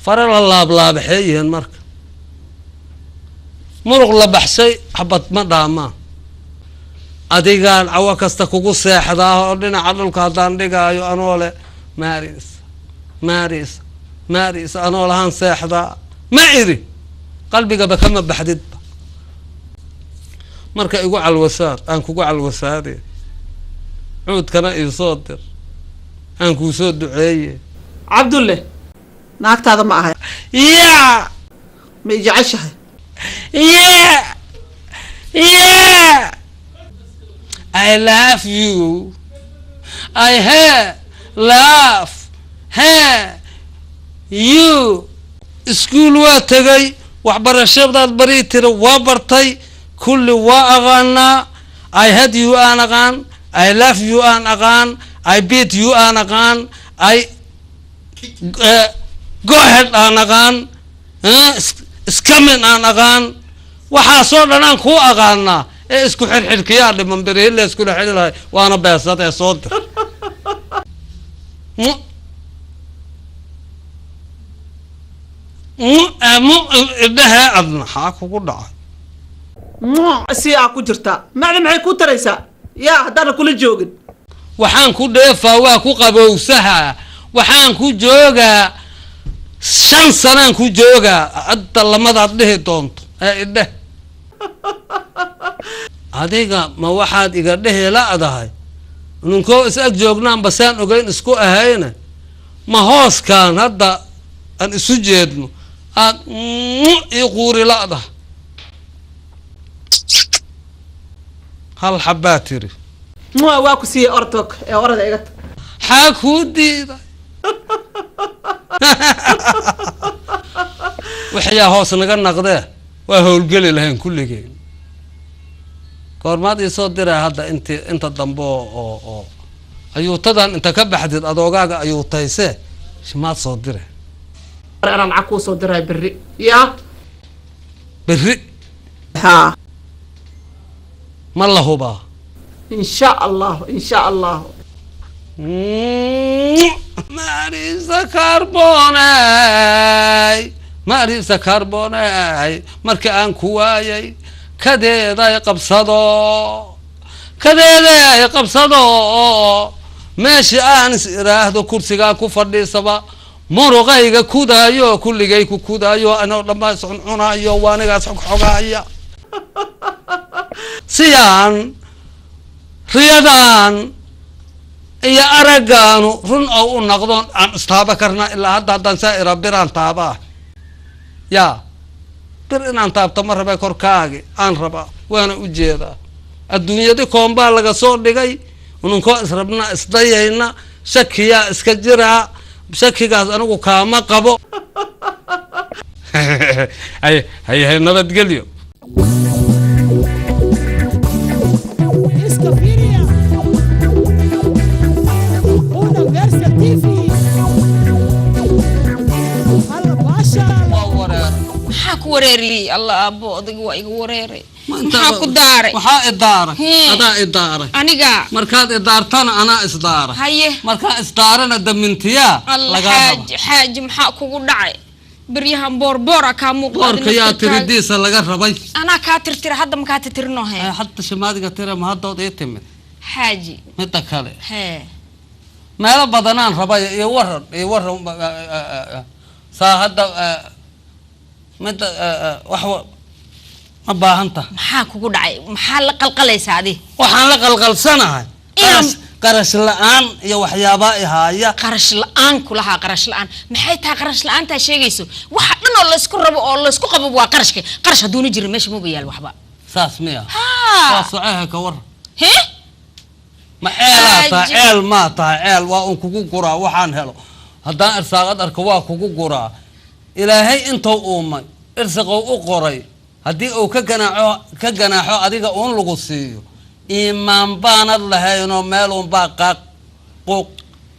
fare la laablaabaxee yihiin marka muruq la baxshay xabad ma dhaamaa. Adigaan cawo kasta kugu seexdaa oo dhinaca dhulka haddaan dhigaayo anoo le Maris, Maris, Maris anoo lahaan seexdaa. Ma iri qalbigaba kama baxdidba. Marka igu calwasaad, aan kugu calwasaade, cuudkana iisoo dir, aan kuu soo duceeye.
Cabdulle, naagtaada ma ahay.
Yeah.
Ma i jeceshahay?
Yeah, I love you. I love you. Iskuul waa tegay, waxbarashadaad barii tiri waa bartay, kulli waa aqaanaa. I hate you aan aqaan, I love you aan aqaan, I beat you aan aqaan, I go ahead aan aqaan, scamming aan aqaan, waxaasoo dhan aan kuu aqaanaa. Ee isku xirxidhkiyaa dhiman berihila iskula xidhi lahay, waana beesad ee soo dir. Mu mu mu idhahee, adna xaa kugu dhacay?
Si aa ku jirtaa macna maxay ku taraysaa yaa haddaana kula joogin?
Waxaan ku dheefaa, waa ku qabowsaha, waxaan ku joogaa 5 sanaan ku joogaa hadda lamadaad dhihi doonto ee idheh. Adiga ma waxaad iga dhehi la'dahay ninkoo is ag joognaanba saan ogeyn isku ahayne? Ma hooskaan hadda aan isu jeedno aad ii quuri la'dahay? Hal xabbaa tiri.
Waa ku siiyey ortog ee orada iga tag.
Xaa kuu diiday? Waxyaa hoos naga naqdee, waa howlgeli lahayn kulligeen. Goormaad iisoo diraa hadda inti inta dambe oo ayuutadan inta ka baxdid adoogaaga ayuutaysee shimaad soo dire?
Anaa lacag kuu soo diray berri, yaa.
Berri?
Haa.
Ma la hubaa?
Insha Allahu, insha Allahu.
Marisa Carbonay, Marisa Carbonay, marka aan ku waayay kadeeday qabsado, kadeeday qabsado, meesha aan is iraahdo kursigaa ku fadhiisaba muruqayga kudaayo, kulligay ku kudaayo, anoo dhammaa iscuncunayo, waa anigaas xogxogaaya siyaan riyadan iyo araggaanu run oo u noqdoon aan istaaba karnaa. Ilaa hadda haddaan saa iraa biraan taabaa, yaa bir inaan taabto ma rabay, korkaagi aan rabaa, waana u jeedaa. Adduunyadi koombaa laga soo dhigay, ninkoo israbna isdayayna, shakiyaa iska jiraa, shakigaas anigu kaama qabo. Hay hay hay, nabadgelyo.
Iska fiiriya Universal TV. Halla baashaal.
Maxaa ku wareeriyey? Allah, aabbo, odayga waa iga wareeray. Maxaa ku daaray?
Waxaa idaaray
Hee.
adaa idaaray.
Aniga?
Markaad idaartana anaa isdaaray.
Haye.
Markaa isdaarana damintiyaa
Allah.
lagaa raba.
Xaaji, xaaji, maxaa kugu dhacay beryahan? Boorboora kaa muuqda.
Boorka yaa tiridiisa laga rabay?
Anaa kaa tirtira, hadda makaa tirtirino he.
Hadda shimaadiga tira, ma haddood ii timid?
Xaaji.
Midda kale,
hee,
meelo badanaan rabay iyo waran iyo waran saa hadda midda wax ma baahan tahay.
Maxaa kugu dhacay? Maxaa la qalqalaysaa adi?
Waxaan la qalqalsanahay qarash la-aan iyo waxyaabaa ihaaya.
Qarash la-aan kulahaa? Qarash la-aan maxay tahay? Qarash la-aantaa sheegayso, waxa dhan oo laysku rabo oo laysku qabo waa qarashka. Qarash hadduuna jirin meesha maba yaal waxba.
Saas miya?
Haa.
Waa soceha, ka war.
Hee.
Ma ceelaa tahay?
Xaaji.
Ceel maa tahay? Ceel waa un kugu guraa. Waxaan helo haddaan irsaaqad arko waa kugu guraa. Ilaahay intuu uumay irsiqou u qoray, haddii uu ka ganaaxo, ka ganaaxo adiga uun lagu siiyo. Iimaan baanad lahaynoo meelunbaa qaaq quuq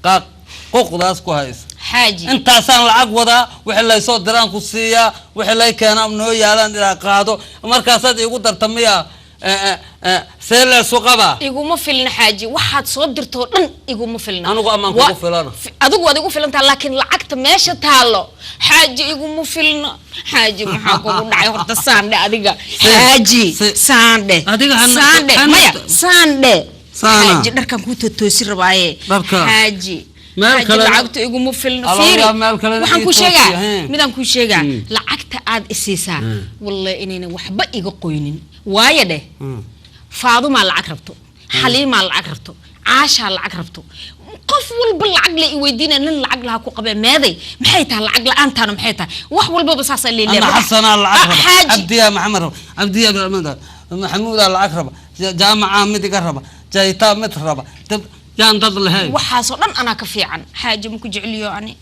qaaq quuqdaas ku haysa.
Xaaji.
Intaasaan lacag wadaa, wixii laysoo diraan ku siiyaa, wixii lay keenaa noo yaalaan ilaa qaado, markaasaad iigu darta miya? See leesu qabaa?
Iguma filna, xaaji, waxaad soo dirtoo dhan iguma filna.
Anigu amaan kugu filana.
Adigu waad igu filantaa, laakiin lacagta meesha taalo, xaaji, iguma filna. Xaaji, maxaa kugu dhacay horta? Saandhe adiga, xaaji, saandhe.
Adiga
saandhe. Maya, saandhe.
Saana.
Xaaji, dharkan kuu tootoosi rabaaye.
Dharka.
Xaaji.
Meel
Xaaji, lacagta iguma filna.
Allo,
fiiri.
yaa meel kalena
Waxaan
ii
kuu
toosiya,
sheegaa,
hee.
midaan kuu sheegaa, lacagta aad isiisaa, wallahi inayna waxba iga qoynin. Waayo dheh, Faadumaa lacag rabto, Xaliimaa lacag rabto, Caashaa lacag rabto, qof walba lacag la i weydiinaya. Nin lacag laha ku qabee meeday? Maxay tahay lacag la-aantaana? Maxay tahay? Wax walbaba saasaa leeleeya.
Ana Xasanaa lacag raba.
Xaaji.
Cabdiyaa Maxamed raba, Cabdiyaa Maxamed raba, Maxamuudaa lacag raba, Jaamacaa mid iga raba, Jaytaa mid raba, dad yaan dad lahayn.
Waxaasoo dhan anaa ka fiican, xaaji. Ma ku jeceliyo ani,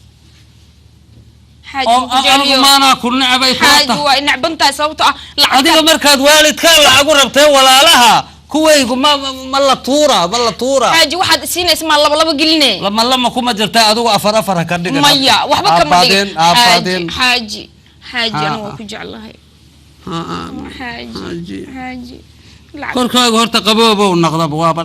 xaaji?
Oo
Ma ku
anigu
jeceliyo?
Maanaa ku necbay kula
Xaaji,
tahay?
waa necban tahay sababtoo ah lacagta
Adiga markaad waalidkaa lacagu rabtee, walaalaha kuwaygu ma la tuuraa, ma la tuuraa?
Xaaji, waxaad isiinaysa maa laba laba geline?
Lama lama kuma jirta, adigu afar afar ha ka dhigin.
Maya, waxba kama dhigin.
Aabbaadeen, aabbaadeen.
Xaaji, xaaji,
Ha,
anigu waa
ha.
ku jeclahay.
Xaaji.
Xaaji, xaaji,
Korkaaga horta qaboobow noqdaba waaba.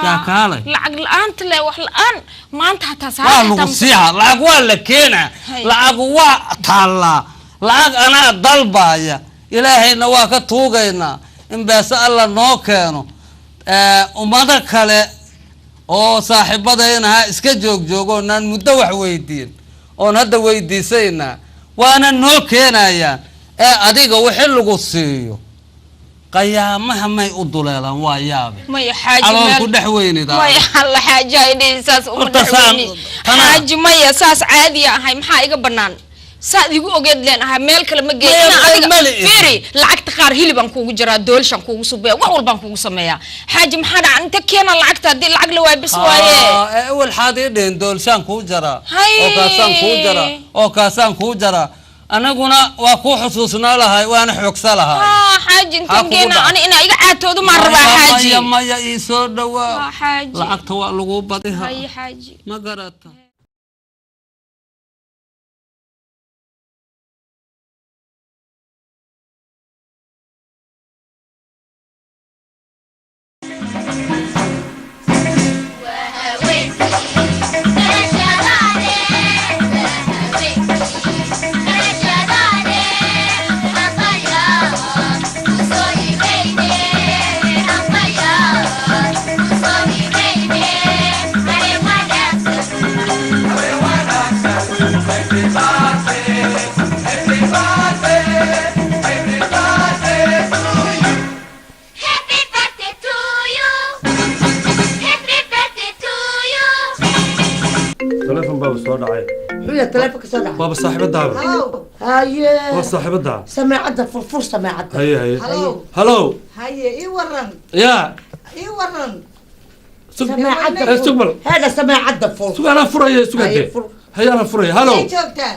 Yaa kaalay.
Lacag la-aanta le, wax la-aan maanta hataa
Waa
saara
lagu siixa, lacag waa la keenaa.
Hay.
Lacag waa taallaa, lacag anaa dalbaaya, ilaahayna waa ka tuugaynaa in beese alla noo keeno. Ummado kale oo saaxiibadaynaha iska joog joogo naan muddo wax weydiin oon hadda weydiisaynaa, waana noo keenayaan. Ee adiga wixii lagu siiyo qayaamaha may u duleelaan? Waa yaabe.
Maya, xaaji.
Calool ku dhex weynida.
Maya, alla, xaaji, hay dhihin saas uma
Horta
dhex weyni.
tanaa.
Xaaji, maya, saas caadiya ahay. Maxaa iga banaan? Saad igu ogeed leen ahay, meel kale ma geey.
Maya,
Inaa adiga
mali ihi.
Fiiri, lacagta qaar hilibaan kuugu jiraa, doolshaan kuugu subaya, wax walbaan kuugu sameeyaa. Xaaji, maxaa dhaca? Inta keena lacagta, haddii lacag la waayo bis waaye.
Ee awal xaad ii dhihin doolshaan kuu jaraa
Hay.
oo kaasaan kuu jaraa oo kaasaan kuu jaraa, anaguna waa kuu xusuusnaa lahay, waana xoogsa lahay.
Haa, xaaji,
Maxaa
intan
kugu
keena
dhacay?
Ani inaa iga caatoodo maan rabaa, xaaji.
Maya, maya, ii soo dhawaa.
Haa, xaaji.
Lacagta waa lagu badiha.
Haye, xaaji.
Ma garata?
Waa haweenkii.
baaba soo dhacay.
Muxuu yahay taleefonka soo dhacay?
Waaba saaxiibadaaba.
Haye.
Waa saaxiibadaa.
Sameecadda furfur, sameecadda.
Haye, haye.
Hello.
Hallow.
Haye, ii waran.
Yaa.
Ii waran.
Sug.
Sameecadda.
Eh, sug bal.
Hada sameecadda fur.
Sug, anaa furaya, sug.
Haye,
hadee.
Fur.
Haye, anaa furaya. Hallow.
Ii joogtaa?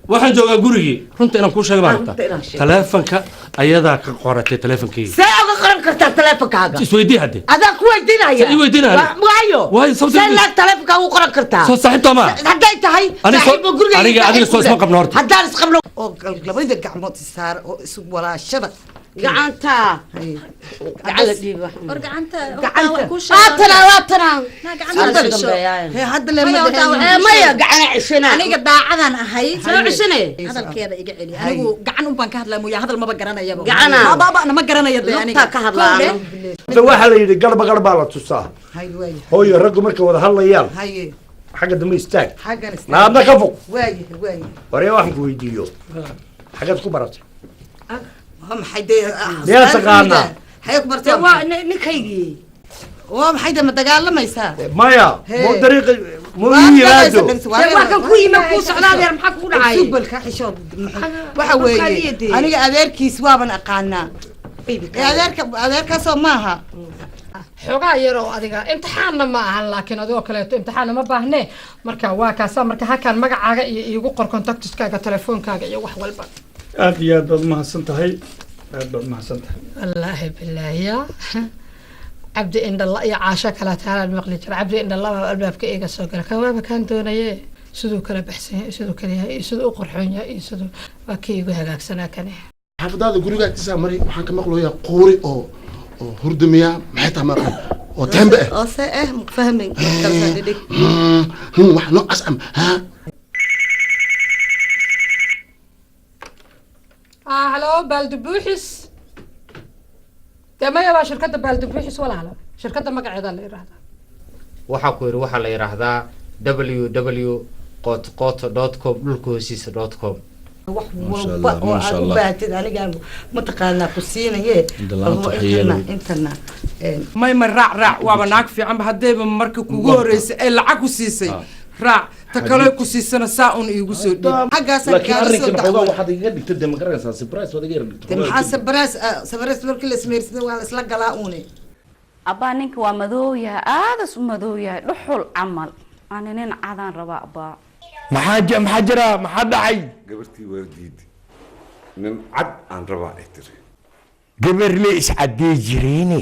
Waxaan joogaa gurigii. Runta inaan kuu sheega baan
Runta
rabtaa.
inaan sheego.
Taleefanka ayadaa ka qoratay taleefankayga.
See uga qoran kartaa taleefonkaaga?
Isweydii hadde.
Adaa ku weydiinaya.
See ii weydiinaya?
Waayo.
Waayo, sababta
See laag taleefonkaaga u qoran kartaa?
Soo saaxiibtaa ma?
Hadday tahay
Aniga soo-
saaxiibba guriga.
Adiga soo isma qabno horta.
Haddaan isqabno oo labada gacmood is saara oo isu walaashada.
Gacanta. Gacan la dhiibo.
War gacanta.
Gacanta.
Waatana, waatana.
Hee, hadda lama
Maya, horta
dhaheen.
waxaan
Maya, gacana ceshana.
Aniga daacadan ahay.
Soo ceshane.
Hadalkeeda iga celi. Anigu gacan un baan ka hadlaa mooya, hadal maba garanayaba.
Gacana.
Maba nama garanaya de aniga.
Lugtaa ka hadlaa.
Kowle.
Horta waxaa la yidhi garba garbaa la tusaa.
Haye, waaye.
Hooyo, raggu markay wada hadlayaan,
Haye.
xagga dambe istaag.
Xaggan istaag.
Naadna ka fog.
Waaye, waaye.
Waree, waxaan ku weydiiyo, xaggaad ku baratay?
Waa maxay dee?
Miyaa taqaanaa?
Xagee ku bartay?
Waa ninkaygii.
Waa maxay dee, ma dagaalamaysaa?
Maya.
Hee.
Mo dariiqi mo ii yimaado.
Dee waa kan ku yimid, kuu socdaa, adeer, maxaa kugu dhacay?
Subalka xishood. Waxa weeye, aniga adeerkiis waaban aqaanaa. Ee adeerka, adeerkaasoo maaha.
Xoogaa yar oo adiga imtixaanna ma ahan, laakiin adigoo kaleeto imtixaanna ma baahnee. Marka waa kaasa. Marka halkaan magacaaga iyo iigu qor contactiskaaga, telefoonkaaga iyo wax walba.
Aad iyo aad baad umahadsan tahay, aad baad umahadsan tahay.
Wallaahi bilaahi, ya Cabdi Indhala iyo Caasho kala taalaan maqli jira. Cabdi Indhala baa albaabka iga soo gala. Kan waaba kaan doonaye, siduu kala baxsan yahay, siduu kala yahay iyo siduu u qurxoon yahay iyo siduu waa kii igu hagaagsanaa kane.
Xaafadaada guriga agtiisa maray, waxaan ka maqlayaa quuri oo hurdamiya. Maxay tahay maqan oo tembe ah?
Oo se eh, ma fahmin kalsa dhig.
Wax noocaas am ha.
Halo, Baaldibuuxis. Dee maya, waa shirkadda Baaldibuuxis walaalo, shirkadda magaceeda la yidhaahdaa.
Waxaa ku yidhi, waxaa la yidhaahdaa ww qootqooto.com, dhulka hoostiisa .com.
Wax
Masha
walba
Allah,
oo
masha
aad u
Allah.
baahatid anigaan mataqaanaa ku siinaye.
Indhalaanta
Bal
waxyeelo.
Intana, intana.
May, ma raac, raac. Waaba naag fiicanba haddayba marka kugu horreysay ay lacag ku siisay. Raac ta kale ku siisana saa un iigu soo dhiib.
Xaggaasaa
Laakiin
kaaga soo
arrinkan xoogaa
dacwada.
waxaad igaga dhigtay dee, ma garanaysaa, surprise waad iga yar dhigtay.
De maxaa sabaraas? Sabaraas markii la ismeersada waa la isla galaa uune.
Abbaa, ninka waa madoow yahay, aadas u madoow yahay, dhuxul camal. Ani nin cadaan rabaa, abbaa.
Maxaa jira? Maxaa dhacay?
Gabartii waa diiday, nin cad aan rabaa ay tiri.
Gabar le iscaddee jireene,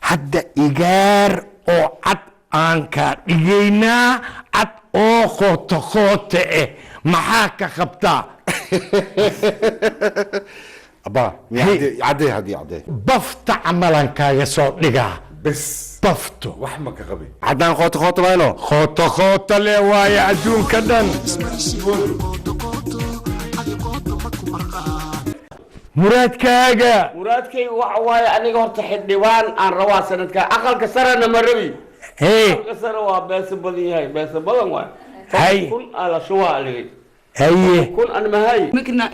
hadda igaar oo cad aan kaa dhigaynaa, cad oo qooto qoote eh, maxaa ka qabtaa?
Abbaa, caddee haddii caddee.
Bafta camalan kaaga soo dhigaa.
Bes.
Bafto.
Wax ma ka qabin.
Caddaan qooto qooto mayno, qooto qooto le waaye adduunka dhan. Muraadkaaga?
Muraadkayga waxa waaye, aniga horta xildhibaan aan rabaa sanadka, aqalka sarena ma rabi.
Hey.
Aqalka sare waa beesa badan yahay, beesa badan waay.
Hay.
10,000 aa la shubaa aligay.
Haye.
Kun an mahay.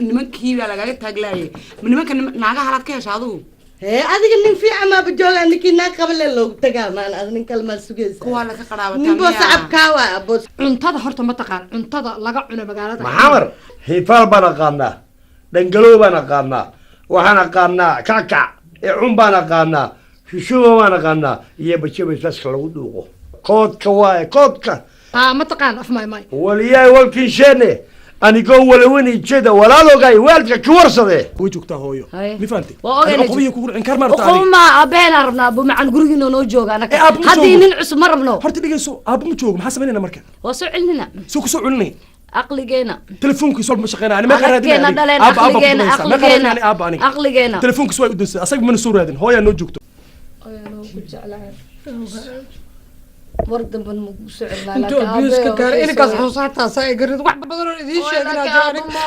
Nimankii baa lagaga taaglaayay. Nimanka naagaha halaad ka hesha adigu?
Hee, adiga nin fiican maaba joogaa. Ninkii naag qaba le loogu tagaa maan, ad nin kale maa sugaysa.
Kuwaa laga qaraabataa.
Ninboo sacabkaa waa abo.
Cuntada horta ma taqaan cuntada laga cuno magaalada?
Maxamar hiifaal baan aqaanaa, dhangalow baan aqaanaa, waxaan aqaanaa kackac ecun baan aqaanaa, shushuba baan aqaanaa iyo bajo basbaaska lagu dhuuqo. Koodka waaye koodka.
Haa, ma taqaan af may may?
Waliyaay walkiisheene anigoo walawani jeeda walaalogay waalka ki warsade.
Way joogtaa hooyo, mi fahamtay?
Waa ogaanay.
Uqubiyo kugu inkaar maarta adiga.
Uquma aabaheenaa rabnaa, abu macan gurigiina noo jooga anaka.
Eh, aabbo ma
haddii
joogo.
nin cusub ma rabno.
Horta dhegeyso, aabbo ma joogo, maxaa samaynayna marka?
Waa soo celinina.
Soo ku soo celinay?
Aqligeena.
Telefoonkiisa walba ma shaqeynaya ani, meeqa
Aragkeena
raadinaya?
dhaleen,
Aabba, aabba ku
aqligeena,
dhumaysaa. Meeqa
aqligeena.
raadinaya aabba aniga?
Aqligeena.
Telefoonkiisa waa u dansaday, asaga mana soo raadin. Hooyaa noo joogto.
War damban ma kugu soo celinaa.
Intuu abiyuuska gaaray ininkaas xusaataasaa igarid wax badan oo idiin sheegin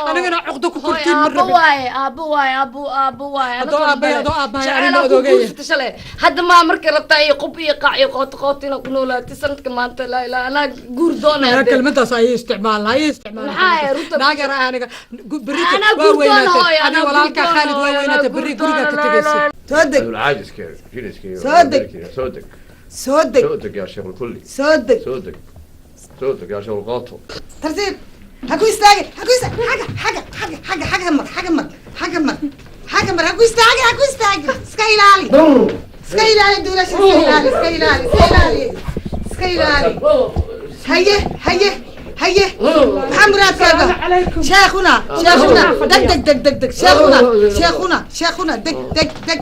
anigana cuqdo ku kortiin ma
aabbo
rabin.
Waaye aabbo, waaye aabbo, aabbo waaye.
Adoo aabbahay, adoo aabbahay,
Jecel
anina
ku
adoogaya.
guursata shalay. Hadda maa markay rabtaa iyo qub iyo qaac iyo qooto qooto inaad ku noolaatay sanadka maanta. Laa ilaa anaa guur doonaya.
Anaa kelmadaas ayay isticmaalna, ayay isticmaalna.
Maxaa runta?
Naag yar aniga berri
Anaa
waa
guur doona
weynaatay.
hooyo,
Adiga
anaa
walaalkaa
guur
Khaalid waa
doona,
weynaatay,
anaa
berri
guur
gurigaa ka
doona,
tegaysa.
Soo deg. Soo deg.
Soo deg.
Soo deg.
Soo deg yaa sheekh kulli.
Soo deg.
Soo deg.
Soo dagaasho qooto.
Tartiib, ha ku istaagin, ha ku istaagin. Xagga, xagga, xagga, xagga, xagga mar, xagga mar, xagga mar, xagga mar. Ha ku istaagin, ha ku istaagin. Iska ilaali, iska ilaali duulasha, iska ilaali, iska ilaali, iska ilaali, iska ilaali. Haye, haye, haye, maxaa muraadkaaga? Sheekhuna, sheekhuna, deg deg deg deg deg. Sheekhuna, sheekhuna, sheekhuna, deg deg deg.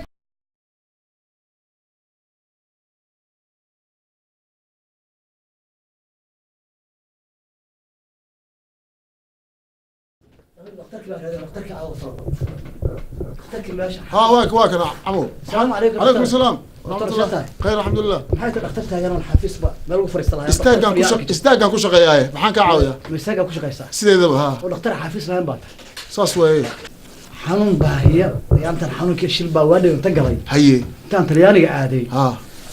ها واك واك انا عمو.
السلام عليكم.
عليكم السلام
دكتور
ورحمة الله.
شطاي.
خير الحمد لله.
Maxay tahay dhakhtar taagan oon xafiisba meel ugu fariista lahayn?
Istaagaan ku shaqeeyaaye, maxaan kaa caawiyaa?
Ma istaagaa ku shaqaysaa?
Sideedaba haa.
Oo dhakhtar xafiis lahayn baa tahay?
Saas weeye.
Xanuun baa haya yaantan, xanuunkii shil baa waa dhow inta galay.
Haye.
Intaan Talyaaniga aaday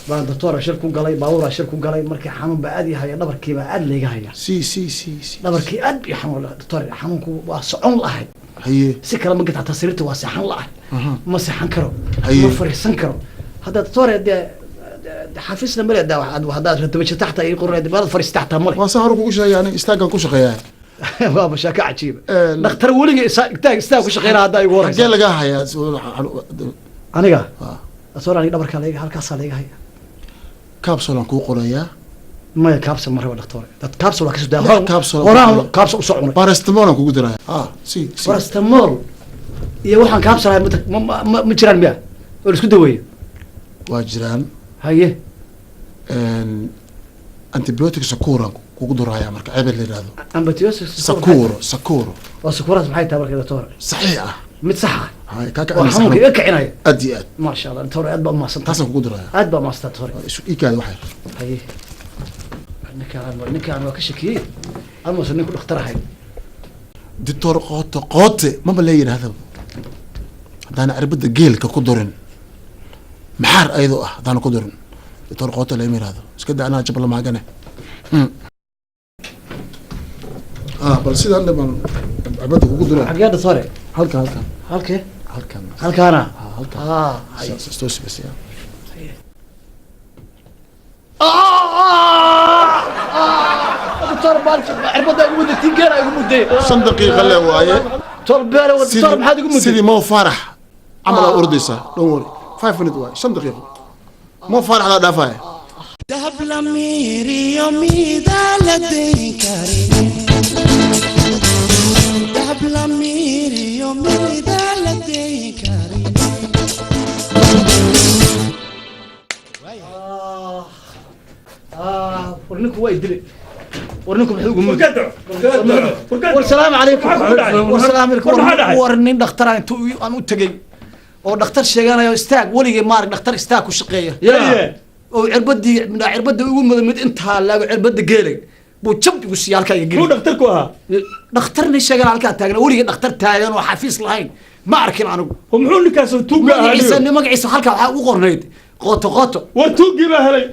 baan doctora shil ku galay, baabuuraa shil ku galay. Markii xanuun baa aad ii haya, dhabarkii baa aad layga haya.
Si si si si.
Dhabarkii aad ii xanuun, doctor, xanuunku waa socon lahay.
Haye.
Si kale ma gata, xataa sariirta waa seexan lahay, ma seexan karo.
Haye.
Ma fariisan karo hadda doctor. Dee xafiisna male daa, haddaad rataba taxta ii qoran meelaad fariista xataa male.
Waa saa hore kugu sheegay, ani istaagaan ku shaqeeyaa.
Waa mashaako cajiiba, dhakhtar weligii istaag istaag ku shaqeynaa haddaa igu horeysa.
Xagee lagaa hayaa?
Aniga doctor, aniga dhabarkaa layga, halkaasaa layga haya.
Capsule kuu qorayaa.
Maya, capsule ma rabo doctor, dad capsule waa kasoo daa.
Lix capsule.
Horaan capsule usoo cunay.
Paracetamol aan kugu diraya. Ha si si.
Paracetamol iyo waxaan capsule ahay ma jiraan miya oo la isku daweeyo?
Waa jiraan.
Haye.
Antibiotic sakura kugu duraya, marka ceeb la yiraahdo.
Antibiotic?
Sakuro, sakuro.
Waa sakuraas maxay tahay marka doctor?
Saxiix ah.
Mid sax ah?
Hay ka ka.
Oo xanuunka iga kicinaya.
Aad iyo aad.
Maasha Allah doctor, aad baa umahadsan.
Taasaan kugu diraya.
Aad baa umahadsan doctor.
Isu ikaada waxay.
Haye, ninkaan waa ka shakiyey amase ninku dhakhtar ahay.
Doctor Qooto Qoote maba la yidhaahdaba haddaana cirbada geelka ku durin, maxaar ayadoo ah haddaana ku durin, doctor Qoote lama yidhaahdo. Iska daa anaa jabla maagane. Ah, bal sidaan dhiban cirbada kugu durin.
Xagee doctor?
Halkan, halkan.
Halkee?
Halkan.
Halkaana?
Ha, halkan.
Ah.
Saas toos bas ya.
Doctor, baalki cirbada igu mudday, tingeera igu mudday.
5 daqiiqa le waaye.
Doctor beere, doctor, maxaad igu mudday?
Sidii Mo Faarax camal aa ordaysaa. Don't worry, 5 minute waaye, 5 daqiiqo. Mo Faarax daa dhaafaya.
Dahab la miiriyo midaa la dayn karin, dahab la miiriyo midaa la dayn karin.
War ninku waa idile, war ninku muxuu igu mudday? War salaamu calaykum, war salaamu calaykum. War nin dhakhtara intuu aan u tegey oo dhakhtar sheeganayo istaag, weligay maarag dhakhtar istaag ku shaqeeya oo cirbadii cirbada igu muday, mid intaa laago cirbada geelay buu jab igu siiyay, halkaa iga geli.
Muxuu dhakhtarku ahaa?
Dhakhtar nin sheegana halkaa taagan, weligay dhakhtar taagan oo xafiis lahayn ma arkin anigu.
Muxuu ninkaas tuuga ahaa?
Magaciisa, magaciisa halkaa waxaa ugu qornayd Qooto Qooto.
War tuuggii baa helay,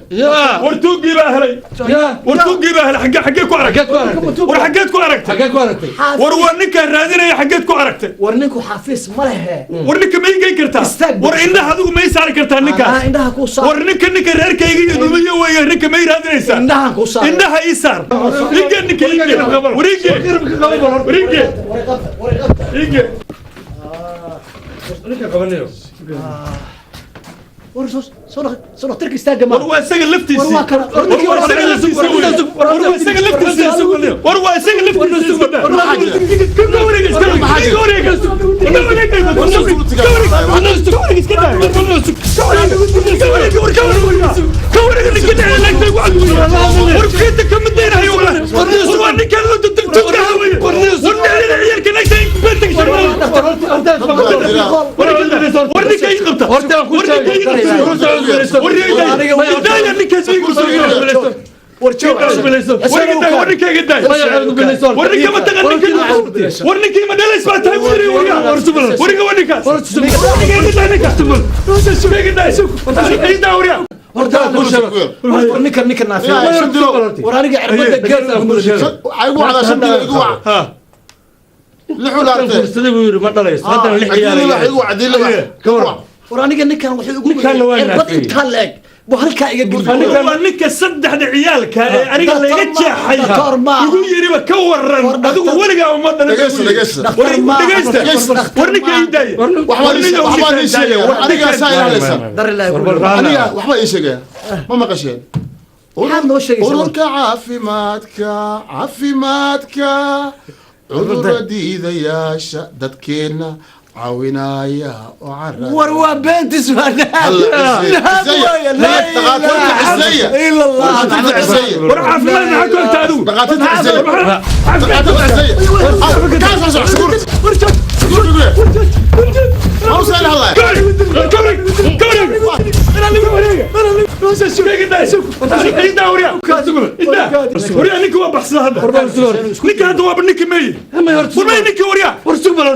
war tuuggii baa helay, war tuuggii baa helay. Xagee ku aragtay? War xageed ku aragtay?
Xagee ku aragtay?
War waa ninkaan raadinaya, xageed ku aragtay?
War ninku xafiis ma lehe.
War ninka ma ii geyn kartaa? War indhaha adigu ma ii saari kartaa ninkaas?
Anaa indhaha kuu saar.
War ninka reerkayga iyo dhumiyo weeye, ninka ma ii raadinaysaa?
Indhahan kuu saar.
Indhaha ii saar. Ige ninka, ige, war ige, war ige, ige.
Ninka qabanayo.
War soo soo dhakhtarka istaaga ma
War waa isaga laftiisii.
War waa kana.
War waa isaga laftiisii wey. War waa isaga laftiisii. War waa isaga laftiisii. Ka wareeg, iska wareeg, ka wareeg, ka wareeg, ka wareeg, ka wareeg, iska daa. Ka wareeg, ka wareeg, war ka wareeg, ka wareeg, ninka dhacay laagtay ku cad. War keenta kama daynayo walaal. War waa ninkan la tuuga wey. War ninka ciyaalka laagtay beenta ka shaqeeya. War ninka ii qabta. War ninka ii qabta. War ninka ninkaas ii qabta. War ninkii ma dhalays baa tahay buu yiri, wariga waa ninkaas.
War ninka naafiya, war aniga cirbada geelka igu mudday.
Igu wacdaa 5 dilo, igu wac. Lix u laartay.
Fursaday buu yiri, ma dhalayso haddana lix ciyaar.
Igu wac, dilo wac.
War aniga ninkan wuxuu igu
Ninkanna waa
cirbad
naafiyey.
intaa la eg. Buu halkaa iga geliyay.
Waa ninka saddexda ciyaalka ee aniga layga jeexay igu yiriba ka waran adigu weligaa uma dhalin.
Dhegeysta, dhegeysta.
War dhegeysta. War ninka ii daaya.
Waxbaa ii sheegaya, anigaa saa ilaalaysa. Aniga waxbaa ii sheegaya, ma maqasheen?
Maxaad noo sheegaysaa?
Ururka caafimaadka cudurra diidayaasha dadkeenna caawinaya oo cara.
War waa beentis, waa naab waaya. Laa ilaaha ila Allah.
War caafimaad maxaa ku ogtaa adigu? Waryaa, ninka waa baxsada hadda. Ninka hadda waaba ninka meeye. War maya ninka, waryaa.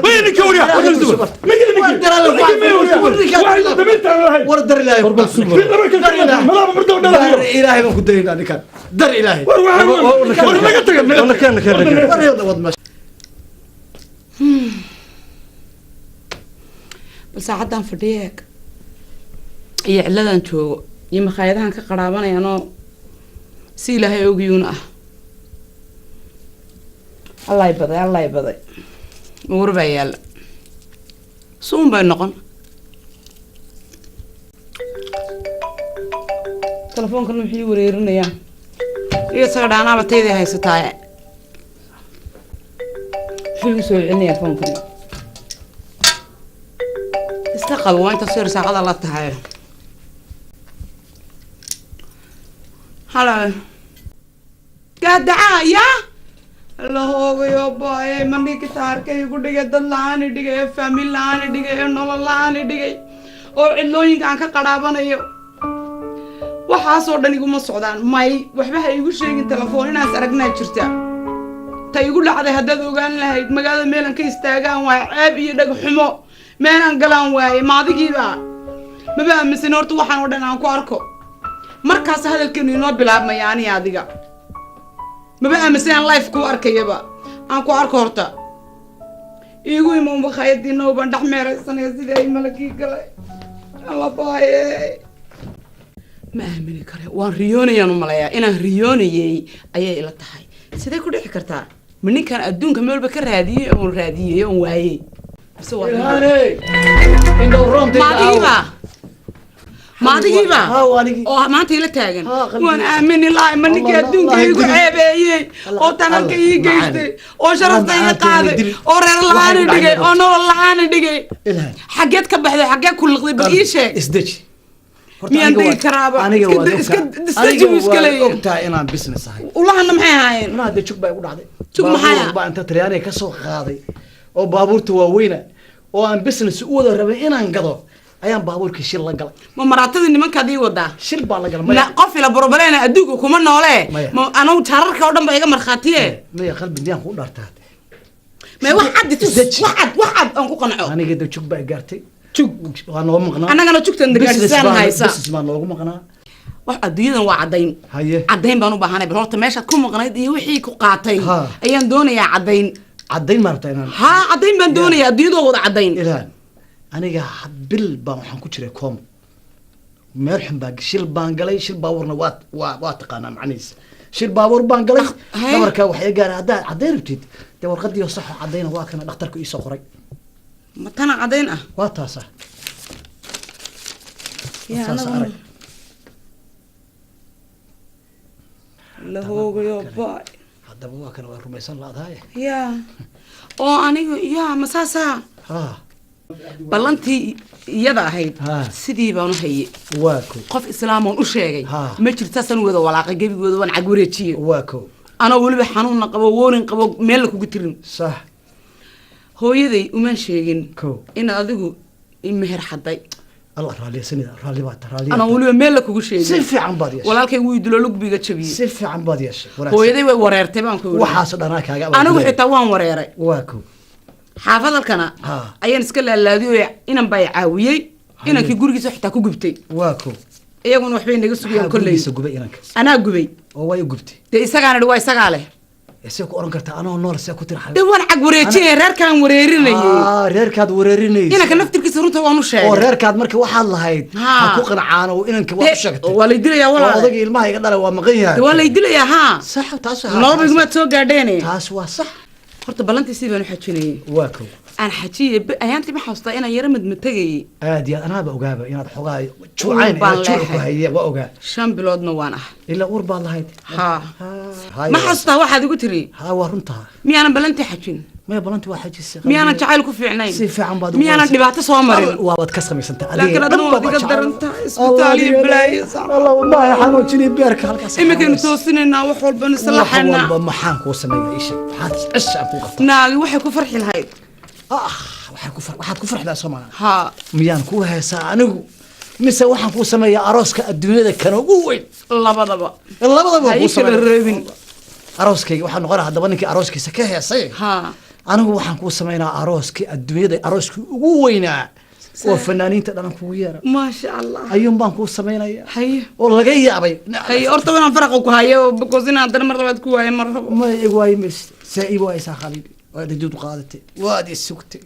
Maya ninka, waryaa. Maya ninka. Ninka meeye, waryaa. Waxay damiirtaan lahayn.
War dar ilaahay ku dhaaf.
Malaaba murdo
Dar ilaahay baan ku daynaa ninkan, dar ilaahay.
War waxaan- war naga taga, naga taga.
War yada wad meesha.
Bal saacaddan fadhiya eeg iyo cilladan joogo iyo makhaayadahan ka qaraabanayano si ilaahay ogiyuuna ah. Allay baday, allay baday, mawar baa yaalla, suun bay noqon. Telefoonkan muxuu ii wareerinayaa? Iyo isaga dhaanaaba tayday haysataaye, muxuu igu soo celinayaa foonkan? Iska qabo, waa inta soo saacada la tahay. Halo, gaadaca yaa la hoogayo baaye, mandhii kitaarkay igu dhigay, dad la-aan i dhigay, ee faamil la-aan i dhigay, ee nolol la-aan i dhigay, oo cidlooyinka aan ka qaraabanayo. Waxaasoo dhan iguma socdaan. May, waxba ha igu sheegin telefoon. Inaas aragnaa jirta ta igu dhacday haddaad ogaan lahayd. Magaalada meelan ka istaagaan waaye, ceeb iyo dhag xumo meelaan galaan waaye. Maadigiiba maba aaminsan horta waxaan oo dhan aan ku arko. Markaas hadalkeenu inoo bilaabmaya ani adiga maba aaminsan aan life ku arkayaba, aan ku arko horta. Iigu imo makhaayadiina baan dhex meeraysanaya sidii ay malagii galay. Alla baaye, ma aamini kare, waan riyoonayaan u maleeyaa. Inaan riyoonayay ayay ila tahay. Sidee ku dhici kartaa? Ma ninkan adduunka meel walba ka raadiyey oon raadiyey oon waayey? Mise waa riyo?
Ilhaaney, indhow roontayda.
Maadigiiba, maadigiiba
Haa, waa anigii.
oo maanta ila taagan.
Qalbigiisa.
Waan aamini lahay. Ma ninkii
Allah,
adduunka
Allah,
iigu
dilin.
ceebeeyey oo tanalka ii geystay oo sharafta iga
macaanteena
qaaday
dilin.
oo reer la-aan i
Waxay
dhigay
ku
oo nolol la-aan i dhigay?
Ilhaan.
Xaggeed ka baxday? Xaggee ku liqday? Bal ii sheeg.
Isdeji. Horta
Miyaan
aniga
degi karaaba?
Aniga waad ogtahay.
Iska
Aniga
jawi iska
waad
leeyahay.
ogtahay inaan business ahay.
Ulahana maxay ahaayeen?
Ulaha dee jug baa igu dhacday.
Jug maxay ah?
Baabuur baa inta Talyaaniga ka soo qaaday oo baabuurta waaweyna oo aan business u wada rabay inaan gado ayaan baabuurkii shil la galay.
Ma maraatadii nimankaad ii wadaa?
Shil baa la galay.
Na qof ila borobalena adduunka kuma noole.
Maya.
Ma anugu jaararka oo dhan ba iga markhaatiye.
Maya, qalbi miyaan kuu dhaartaa?
May, wax cad i tus, wax cad, wax cad aan ku qanco.
Aniga de jug baa gaartay. Jug waa noo maqnaa.
Annagana jugtan
Business
gaadhsaan haysa.
Business baa noogu maqnaa.
Wax adduunyadan waa caddayn.
Haye.
Caddayn baan u baahanay. Bal horta meeshaad ku maqnayd iyo wixii ku qaatay ayaan doonayaa caddayn.
Caddayn ma rabtaa inaan?
Haa, caddayn baan doonayaa. Adduunyadu waa wada caddayn.
Ilhaan, aniga bil baan waxaan ku jiray kooma, meel xun baa shil baan galay. Shil baabuurna waa taqaanaa macnihiisa. Shil baabuur baan galay, dhabarkaa wax iga gaaray. Haddaad caddayn rabtid dee warqadii oo sax oo caddayna waa kana dhakhtarku iisoo qoray.
Ma tana caddayn ah?
Waa taasa.
Yaa,
Saas
anaguna-
arag.
La hoogayo baay.
Haddaba waa kana, waa rumaysan laadahay.
Yaa, oo anigu yaa ma saasaa?
Ha.
Ballantii iyada ahayd sidii baan u hayay.
Waa ko.
Qof islaamoon u sheegay ma jirta. San wada walaaqay gebigooda, waan cag wareejiyey.
Waa ko.
Anoo weliba xanuunna qabo, woonin qabo, meel la kugu tirin.
Sax.
Hooyaday umaan sheegin
ko
inaad adigu i meher xaday.
Allah raalliyasanida, raalli baa ta raalli.
Anoo weliba meel la kugu sheegin.
Si fiican baad yeeshay.
Walaalkay wuu idilo, lugbiga jabiyey.
Si fiican baad yeeshay. Wanaagsan.
Hooyaday way wareertay baan ku yidhi.
Waxaasoo dhanaa kaaga
Anigu xitaa waan wareeray.
Waa ko.
Xaafadalkana
Ha.
ayaan iska laalaadiyey, inan baa i caawiyey. Inankii gurigiisa xitaa ku gubtay.
Waa ko.
Iyaguna waxbay naga sugayaan
Maxaa
kolley.
gurigiisa gubay inanka?
Anaa gubay.
Oo way gubtay?
Dee isagaana idhi, waa isagaa leh.
See ku oran kartaa anoo nool? See ku tiri?
De waan cag wareejinaya, reerkaan wareerinayay.
Ah, reerkaad wareerinaysa.
Inanka naftirkiisa runta waan u sheegay.
Oo reerkaad marka waxaad lahayd ha ku qancaan oo inanka waa u sheegtay.
Waa lay dilayaa walaal.
Oo odagii ilmaha iga dhalay waa maqan yahay.
De waa lay dilayaa, haa.
Sax, taas.
Nolol igumaad soo gaadheene.
Taas waa sax.
Horta ballantii sidii baan u xajinayay.
Waa kow.
Aan xajiyey ayaantii, ma xasuustaa inaan yaro madmatagayay?
Aad iyo aad, anaaba ogaaba inaad xogaa juucayn,
baan
inaad juuc ku
leeyahay.
haye, waa ogaa.
5 biloodna waan ah.
Ilaa uur baad lahayd.
Haa.
Haye.
Ma xasuustaa waxaad igu tiri?
Haa, waa runtaa.
Miyaanan ballantii xajin?
Maya, ballantii waa xajisay.
Miyaanan jacayl ku fiicnayn?
Si fiican baad.
Miyaanan dhibaato soo marin?
Waabaad ka samaysantaa.
Laakiin adna waad iga daran tahay, isbitaal iyo balaayo.
Allah, wallahi xanuujinay beerka halkaas.
Iminkaynu toosinaynaa wax walbanu
wax
islaxaynaa.
Walba maxaan kuu sameeyaa? Isha maxaad cisha aan kuu qabtaa?
Naagi waxay ku farxi lahayd.
Waxaad ku farxdaa soo maaha?
Haa.
Miyaan kuu heesaa anigu mise waxaan kuu sameeyaa arooska adduunyada kan ugu weyn?
Labadaba.
Labadaba
Ha
kuu
ii kala
sameeyaa.
reebin.
Arooskayga waxaa noqonaa haddaba ninkii arooskiisa ka heesay.
Haa.
Anigu waxaan kuu sameynaa arooskii adduunyada, arooskii ugu weynaa oo fanaaniinta dhalan kugu yeera.
Maasha Allah.
Ayuun baan kuu sameynaya.
Haye.
Oo laga yaabay.
Haye, horta inaan faraqa ku hayo because inaan haddana mar labaad ku waayo mar rabo.
Ma ig waayi maysid. See ii waaysaa xabiibi? Waad iduud qaadatay, waad i sugtay,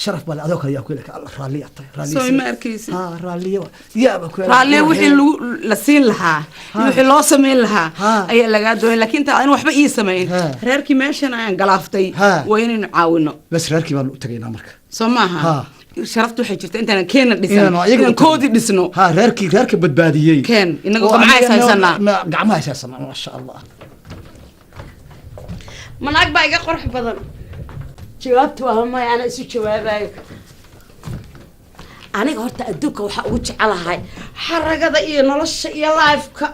sharaf bale adoo kale yaa ku ilaka alla raalliya tahay. Raalliya.
Soo ima arkaysid?
Ha, raalliya yaaba ku.
Raalle wixii lagu la siin lahaa iyo wixii loo samayn lahaa ayaa lagaa doonay, laakiin inta aan waxba ii samayn, reerkii meeshan ayaan galaaftay, waa inaynu caawino.
Bas, reerkii baanu u tagaynaa marka.
Soo maaha?
Ha.
Sharaftu waxay jirta intaanan keena dhisan,
Inaanu ayaga
inaan
u tagno.
koodii dhisno.
Ha, reerkii reerka badbaadiyey.
Keen inagoo
Oo
gacmaha is
aniga
haysanaa.
Gacmaha is haysanaa, maasha Allah.
Manaag baa iga qurux badan? Jawaabtu waa maya. Ana isu jawaabayo. Aniga horta adduunka waxaa ugu jecelahay xaragada iyo nolosha iyo life-ka.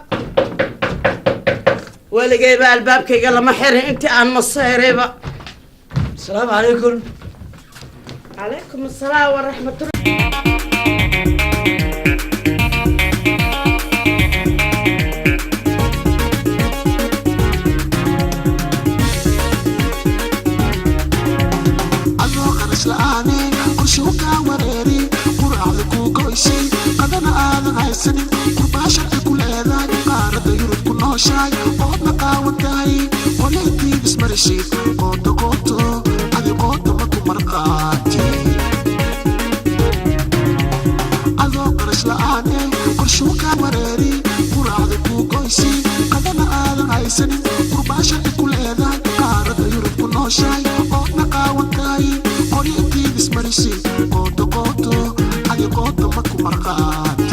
Weligayba albaabkayga lama xirin intii aan maseerayba.
Asalaamu calaykum.
Calaykum asalaam waraxmatullah.
Adoo qarash la'aane, qorshuhu kaa wareeri, quraacda kuu goysay, qadana aadan haysanin, qurbaa sharci ku leedahay, qaaradda Yurub ku nooshahay, oodna qaawan tahay, qolaytii ismarishid, qooto qooto adi qooto ma ku marqaati. Adoo qarash la'aane, qorshuhu kaa wareeri, quraacda kuu goysay, qadana aadan haysanin, qurbaa sharci ku leedahay, qaaradda Yurub ku nooshahay, oodna qaawan tahay, qoryintii ismarishid, qooto qooto adi qooto ma ku marqaati.